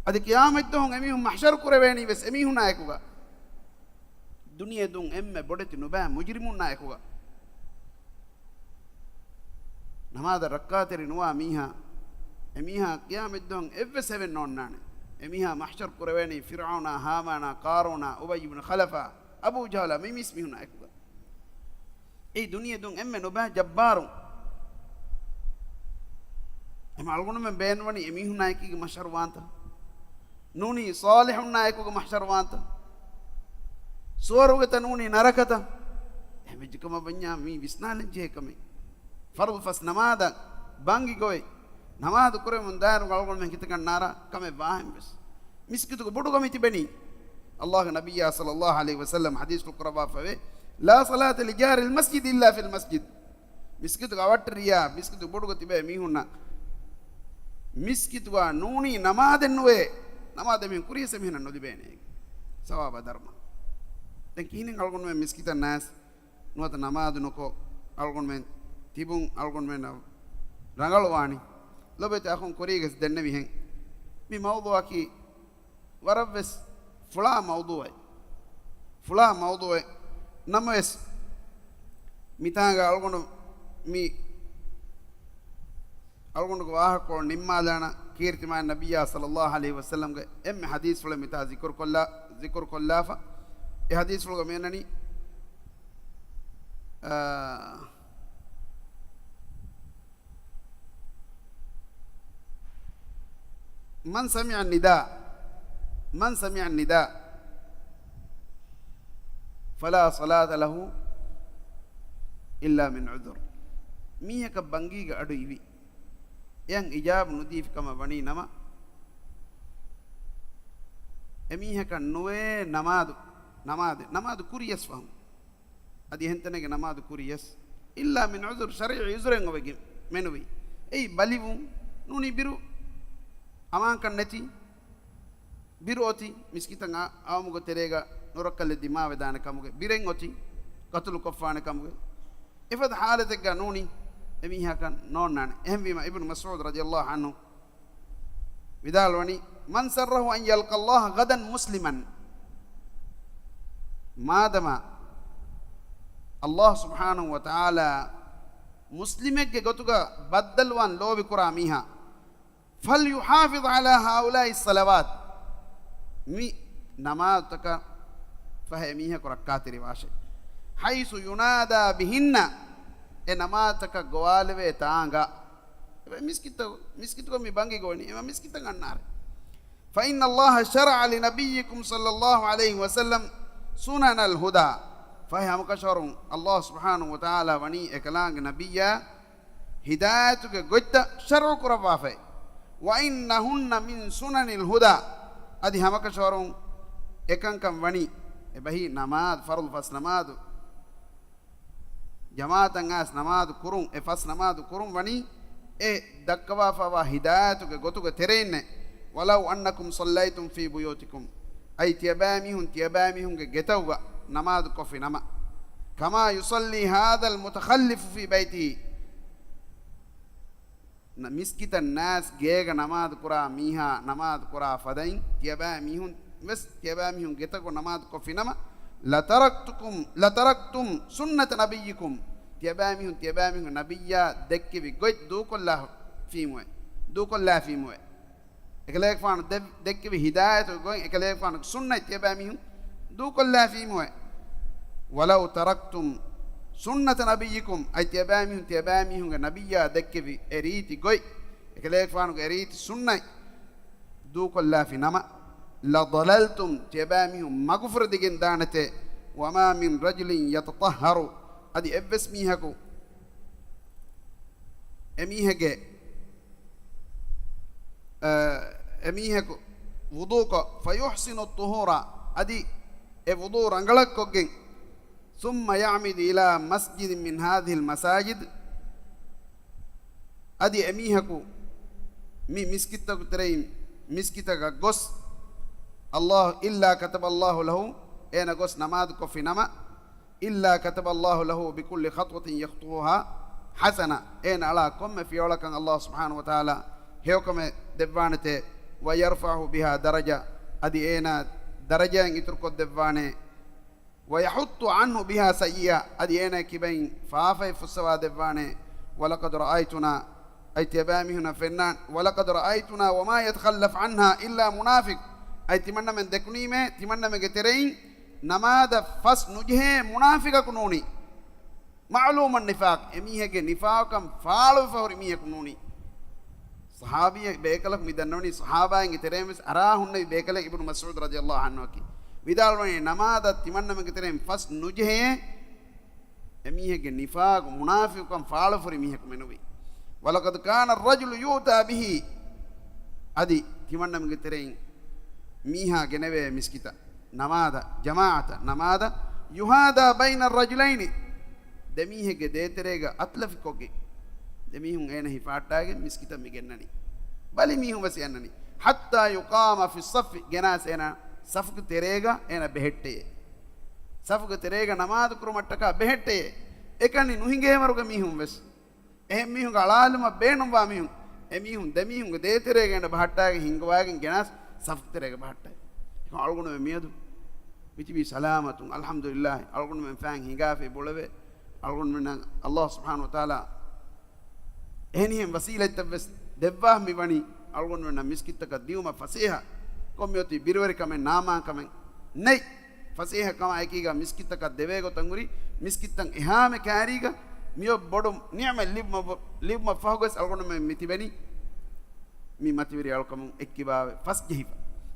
އަދި ޤިޔާމަތްދުވަހު އެމީހުން މަޙްޝަރު ކުރެވޭނީ ވެސް އެމީހުންނާ އެކުގަ. ދުނިޔެ ދުން އެންމެ ބޮޑެތި ނުބައި މުޖްރިމުންނާ އެކުގަ. ނަމާދަށް ރައްކާތެރި ނުވާ މީހާ، އެމީހާ ޤިޔާމަތްދުވަހު އެއްވެސް އެވެން ނޯންނާނެ. އެމީހާ މަޙްޝަރު ކުރެވޭނީ ފިރްޢައުނާ، ހާމާނާ، ޤާރޫނާ، އުބައްޔު ބިން ޚަލަފާ، އަބޫ ޖަހަލާ، މި މީސް މީހުންނާ އެކުގަ. އެއީ ދުނިޔެ ދުން އެންމެ ނުބައި ޖައްބާރުން. އެމަ އަޅުގަނޑުމެން ބޭނުންވަނީ އެމީހުންނާ އެކީގެ މަޙްޝަރު ވާންތަ؟ ނޫނީ ޞާލިޙުންނާ އެކުގެ މަޙްޝަރު ވާންތަ؟ ސުވަރުގެތަ ނޫނީ ނަރަކަތަ؟ އެހެންވެއްޖެ ކަމަށް ވަންޏާ މީ ވިސްނާލަން ޖެހޭ ކަމެއް. ފަރުޟު ފަސް ނަމާދަށް ބަންގި ގޮވެ، ނަމާދު ކުރެވެމުން ދާއިރު އަޅުގަނޑުމެން ހިތަކަށް ނާރާ ކަމެއް ވާހެން ވެސް. މިސްކިތުގެ ބޮޑުގަ މި ތިބެނީ. ﷲގެ ނަބިއްޔާ ޞައްލައްލާހު ޢަލައިހި ވަސައްލަމް ޙަދީޘްފުޅު ކުރައްވާފަވޭ، لا صلاة لجار المسجد إلا في المسجد. މިސްކިތުގެ އަވަށްޓެރިޔާ، މިސްކިތު ބޮޑުގަ ތިބޭ މީހުންނަށް މިސްކިތުގަ ނޫނީ ނަމާދެއް ނުވޭ، ނަމާދެއް މީހުން ކުރިޔަސް އެމީހުންނަށް ނުލިބޭނެ ސަވާބާ ދަރުމަ. ދެން ކިހިނެއް އަޅުގަނޑުމެން މިސްކިތަށް ނާސް ނުވަތަ ނަމާދު ނުކޮށް އަޅުގަނޑުމެން ތިބުން އަޅުގަނޑުމެންނަށް ރަނގަޅުވާނީ؟ ލޮބެތި އަޚުން ކުރީގަސް ދެންނެވިހެން މި މައުޟޫޢަކީ ވަރަށްވެސް ފުޅާ މައުޟޫޢެއް. ފުޅާ މައުޟޫޢެއް. ނަމަވެސް، މިތާނގަ އަޅުގަނޑު މި އަޅުގަނޑުގެ ވާހަކަކޮޅު ނިންމާލާނަ، ކީރިތި މާތް ނަބިއްޔާ ޞައްލައްލާހު ޢަލައިހި ވަސައްލަމްގެ އެންމެ ޙަދީޘްފުޅެއް މިތާ ޒިކުރުކޮށްލާ، ޒިކުރުކޮށްލާފަ. އެ ޙަދީޘްފުޅުގަ މިއަންނަނީ، އާ، من سمع النداء، من سمع النداء فلا صلاة له إلا من عذر. މީހަކަށް ބަންގީގެ އަޑު އިވި، އެޔަށް އިޖާބު ނުދީފި ކަމަށް ވަނީ ނަމަ، އެމީހަކަށް ނުވޭ ނަމާދު، ނަމާދެއް، ނަމާދު ކުރިޔަސް ފަހުން. އަދި އެހެންތަނެއްގެ ނަމާދު ކުރިޔަސް، إلا من عذر، ޝަރީޢީ ޢުޛުރެއް އޮވެގެން މެނުވީ. އެއީ ބަލިވުން، ނޫނީ ބިރު އަމާންކަން ނެތި، ބިރު އޮތީ މިސްކިތަށް އަ-، އައުމުގެ ތެރޭގަ ނުރައްކަލެއް ދިމާވެދާނެ ކަމުގެ، ބިރެއް އޮތީ ޤަތުލުކޮށްފާނެ ކަމުގެ، އެފަދަ ޙާލަތެއްގަ ނޫނީ އެމީހާކަށް ނޯންނާނެ. އެހެންވީމަ އިބްނު މަސްޢޫދު ރަޟިޔަﷲ ޢަންހު ވިދާޅުވަނީ، من سره أن يلقى الله غدا مسلما، މާދަމާ ﷲ ސުބްޙާނަހޫ ވަތަޢާލާ މުސްލިމެއްގެ ގޮތުގަ ބައްދަލުވާން ލޯބިކުރާ މީހާ، فليحافظ على هؤلاء الصلوات، މި ނަމާދުތަކަށް ފަހެ މީހަކު ރައްކާތެރިވާށޭ. حيث ينادى بهن، އެ ނަމާދުތަކަށް ގޮވާލެވޭ ތާނގަ. އެބަ މިސްކިތަށް، މިސްކިތުގަ މި ބަންގި ގޮވަނީ، އެމަ މިސްކިތަށް އަންނާރެ. فإن الله شرع لنبيكم صلى الله عليه وسلم سنن الهدى. ފަހެ ހަމަކަށަވަރުން ﷲ ސުބްޙާނަހޫ ވަތަޢާލާ ވަނީ އެކަލާނގެ ނަބިއްޔާ ހިދާޔަތުގެ ގޮތްތައް ޝަރުޢު ކުރައްވާފައި. وإنهن من سنن الهدى، އަދި ހަމަކަށަވަރުން އެކަންކަން ވަނީ، އެބަހީ ނަމާދު، ފަރުޟު ފަސް ނަމާދު، ޖަމާޢަތަށް އައިސް ނަމާދު ކުރުން، އެ ފަސް ނަމާދު ކުރުން ވަނީ އެ ދައްކަވާފައިވާ ހިދާޔަތުގެ ގޮތުގެ ތެރެއިންނޭ. ولو أنكم صليتم في بيوتكم، އައި ތިޔަބައިމީހުން ތިޔަބައިމީހުންގެ ގެތަކުގަ ނަމާދު ކޮށްފި ނަމަ، كما يصلي هذا المتخلف في بيته، ނަ-، މިސްކިތަށް ނާސް ގޭގަ ނަމާދު ކުރާ މީހާ ނަމާދު ކުރާ ފަދައިން ތިޔަބައިމީހުން ވެސް ތިޔަބައިމީހުން ގެތަކު ނަމާދު ކޮށްފި ނަމަ، لتركتكم، لتركتم سنة نبيكم، ތިޔަބައިމީހުން ތިޔަބައިމީހުން ނަބިއްޔާ ދެއްކެވި ގޮތް ދޫކޮށްލާ ފީމުވެ، ދޫކޮށްލާ ފީމުވެ. އެކަލޭގެފާނު ދެ-، ދެއްކެވި ހިދާޔަތުގެ ގޮތް އެކަލޭގެފާނުގެ ސުންނަތް ތިޔަބައިމީހުން ދޫކޮށްލާ ފީމުވެ. ولو تركتم سنة نبيكم، އައި ތިޔަބައިމީހުން ތިޔަބައިމީހުންގެ ނަބިއްޔާ ދެއްކެވި އެ ރީތި ގޮތް، އެކަލޭގެފާނުގެ އެ ރީތި ސުންނަތް ދޫކޮށްލާފި ނަމަ، لضللتم، ތިޔަބައިމީހުން މަގުފުރެދިގެން ދާނެތޭ. وما من رجل يتطهر، އަދި އެއްވެސް މީހަކު އެމީހެއްގެ، އަ، އެމީހަކު ވުޟޫކޮށް، فيحسن الطهور، އަދި އެ ވުޟޫ ރަނގަޅަށްކޮށްގެން، ثم يعمد إلى مسجد من هذه المساجد، އަދި އެމީހަކު މި މިސްކިތްތަކު ތެރެއިން މިސްކިތަކަށް ގޮސް، الله، إلا كتب الله له، އޭނަ ގޮސް ނަމާދު ކޮށްފި ނަމަ، إلا كتب الله له بكل خطوة يخطوها حسنة، އޭނަ އަޅާ ކޮންމެ ފިޔަވަޅަކަށް ﷲ ސުބްޙާނަހޫ ވަތަޢާލާ ހެޔޮކަމެއް ދެއްވާނެތޭ، ويرفعه بها درجة، އަދި އޭނާ ދަރަޖައިން އިތުރުކޮށްދެއްވާނެ، ويحط عنه بها سيئة، އަދި އޭނާ ކިބައިން ފާފައެއް ފުއްސަވާ ދެއްވާނެ. ولقد رأيتنا، އައި ތިޔަބައިމީހުންނަށް ފެންނާނެ، ولقد رأيتنا وما يتخلف عنها إلا منافق، އައި ތިމަންނަމެން ދެކުނީމޭ، ތިމަންނަމެންގެ ތެރެއިން ނަމާދަށް ފަސް ނުޖެހޭ މުނާފިޤަކު ނޫނީ. معلوم النفاق، އެމީހެއްގެ ނިފާޤުކަން ފާޅުވެފަ ހުރި މީހަކު ނޫނީ. ޞަޙާބީ ބޭކަލަކު މި ދަންނަވަނީ، ޞަޙާބާއިންގެ ތެރެއިން ވެސް އަރާ ހުންނެވި ބޭކަލެއް އިބްނު މަސްޢޫދު ރަޟިޔަﷲ ޢަންހުއަކީ. ވިދާޅުވަނީ، ނަމާދަށް ތިމަންނަމެންގެ ތެރެއިން ފަސް ނުޖެހޭ، އެމީހެއްގެ ނިފާޤު މުނާފިޤުކަން ފާޅުވެފަ ހުރި މީހަކު މެނުވީ. ولقد كان الرجل يؤتى به، އަދި ތިމަންނަމެންގެ ތެރެއިން މީހާ ގެނެވޭ މިސްކިތަށް ނަމާދަށް، ޖަމާޢަތަށް ނަމާދަށް، يهادى بين الرجلين، ދެމީހެއްގެ ދޭތެރޭގަ އަތުލަފިކޮށްގެން، ދެމީހުން އޭނަ ހިފާއްޓާގެން މިސްކިތަށް މި ގެންނަނީ. ބަލި މީހުން ވެސް އަންނަނީ. حتى يقام في الصف، ގެނާސް އޭނަ ސަފުގެ ތެރޭގަ އޭނަ ބެހެއްޓެޔޭ. ސަފުގެ ތެރޭގަ ނަމާދު ކުރުމަށްޓަކާ ބެހެއްޓެޔޭ. އެކަނި ނުހިނގޭ ވަރުގެ މީހުން ވެސް، އެހެން މީހުންގެ އަޅާލުމަށް ބޭނުންވާ މީހުން، އެމީހުން ދެމީހުންގެ ދޭތެރޭގަ އޭނަ ބަހައްޓާގެން ހިންގަވާގެން ގެނާސް ސަފުގެ ތެރޭގަ ބަހައްޓައި. އަޅުގަނޑުމެން މިއަދު މިތިބީ ސަލާމަތުން، އަލްޙަމްދުލިއްލާހި. އަޅުގަނޑުމެން ފައިން ހިނގާފައި ބުޅެވޭ. އަޅުގަނޑުމެންނަށް ﷲ ސުބްޙާނަހޫ ވަތަޢާލާ އެހެނިހެން ވަސީލަތްތައް ވެސް ދެއްވާ މި ވަނީ، އަޅުގަނޑުމެންނަށް މިސްކިތްތަކަށް ދިއުމަށް ފަސޭހަ ކޮންމެއޮތީ ބިރުވެރިކަމެއް ނާމާންކަމެއް ނެތް. ފަސޭހަކަމާ އެކީގަ މިސްކިތްތަކަށް ދެވޭ ގޮތަށް ހުރި މިސްކިތްތައް އެހާމެ ކާރީގަ މިއޮތް ބޮޑު ނިޢުމަތް ލިބުމަށް، ލިބުމަށް ފަހުގަސް އަޅުގަނޑުމެން މި ތިބެނީ މި މަތިވެރި އަޅުކަމުން އެއްކިބާވެ ފަސް ޖެހިފަ.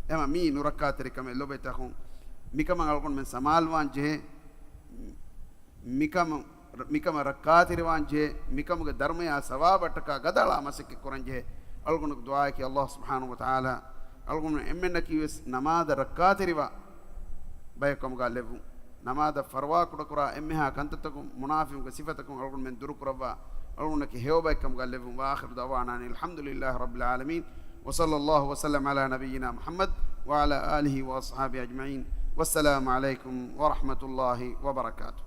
އެމަ މީ ނުރައްކާތެރިކަމެއް ލޮބެތަކުން މިކަމަށް އަޅުގަނޑުމެން ސަމާލުވާން ޖެހޭ. މިކަމަށް، މިކަމަށް ރައްކާތެރިވާން ޖެހޭ، މިކަމުގެ ދަރުމަޔާ ސަވާބަށްޓަކާ ގަދައަޅާ މަސައްކަތް ކުރަން ޖެހޭ. އަޅުގަނޑުގެ ދުޢާއަކީ ﷲ ސުބްޙާނަހޫ ވަތަޢާލާ އަޅުގަނޑު އެންމެންނަކީ ވެސް ނަމާދަށް ރައްކާތެރިވާ ބަޔަކު ކަމުގަ ލެއްވުން. ނަމާދަށް ފަރުވާ ކުޑަކުރާ އެންމެހާ ކަންތައްތަކުން، މުނާފިޤުންގެ ސިފަތަކުން އަޅުގަނޑުމެން ދުރުކުރައްވާ، އަޅުގަނޑަކީ ހެޔޮބައެއް ކަމުގަ ލެއްވުން. وآخر دعوانا أن الحمد لله رب العالمين، وصلى الله وسلم على نبينا محمد وعلى آله وأصحابه أجمعين، والسلام عليكم ورحمة الله وبركاته.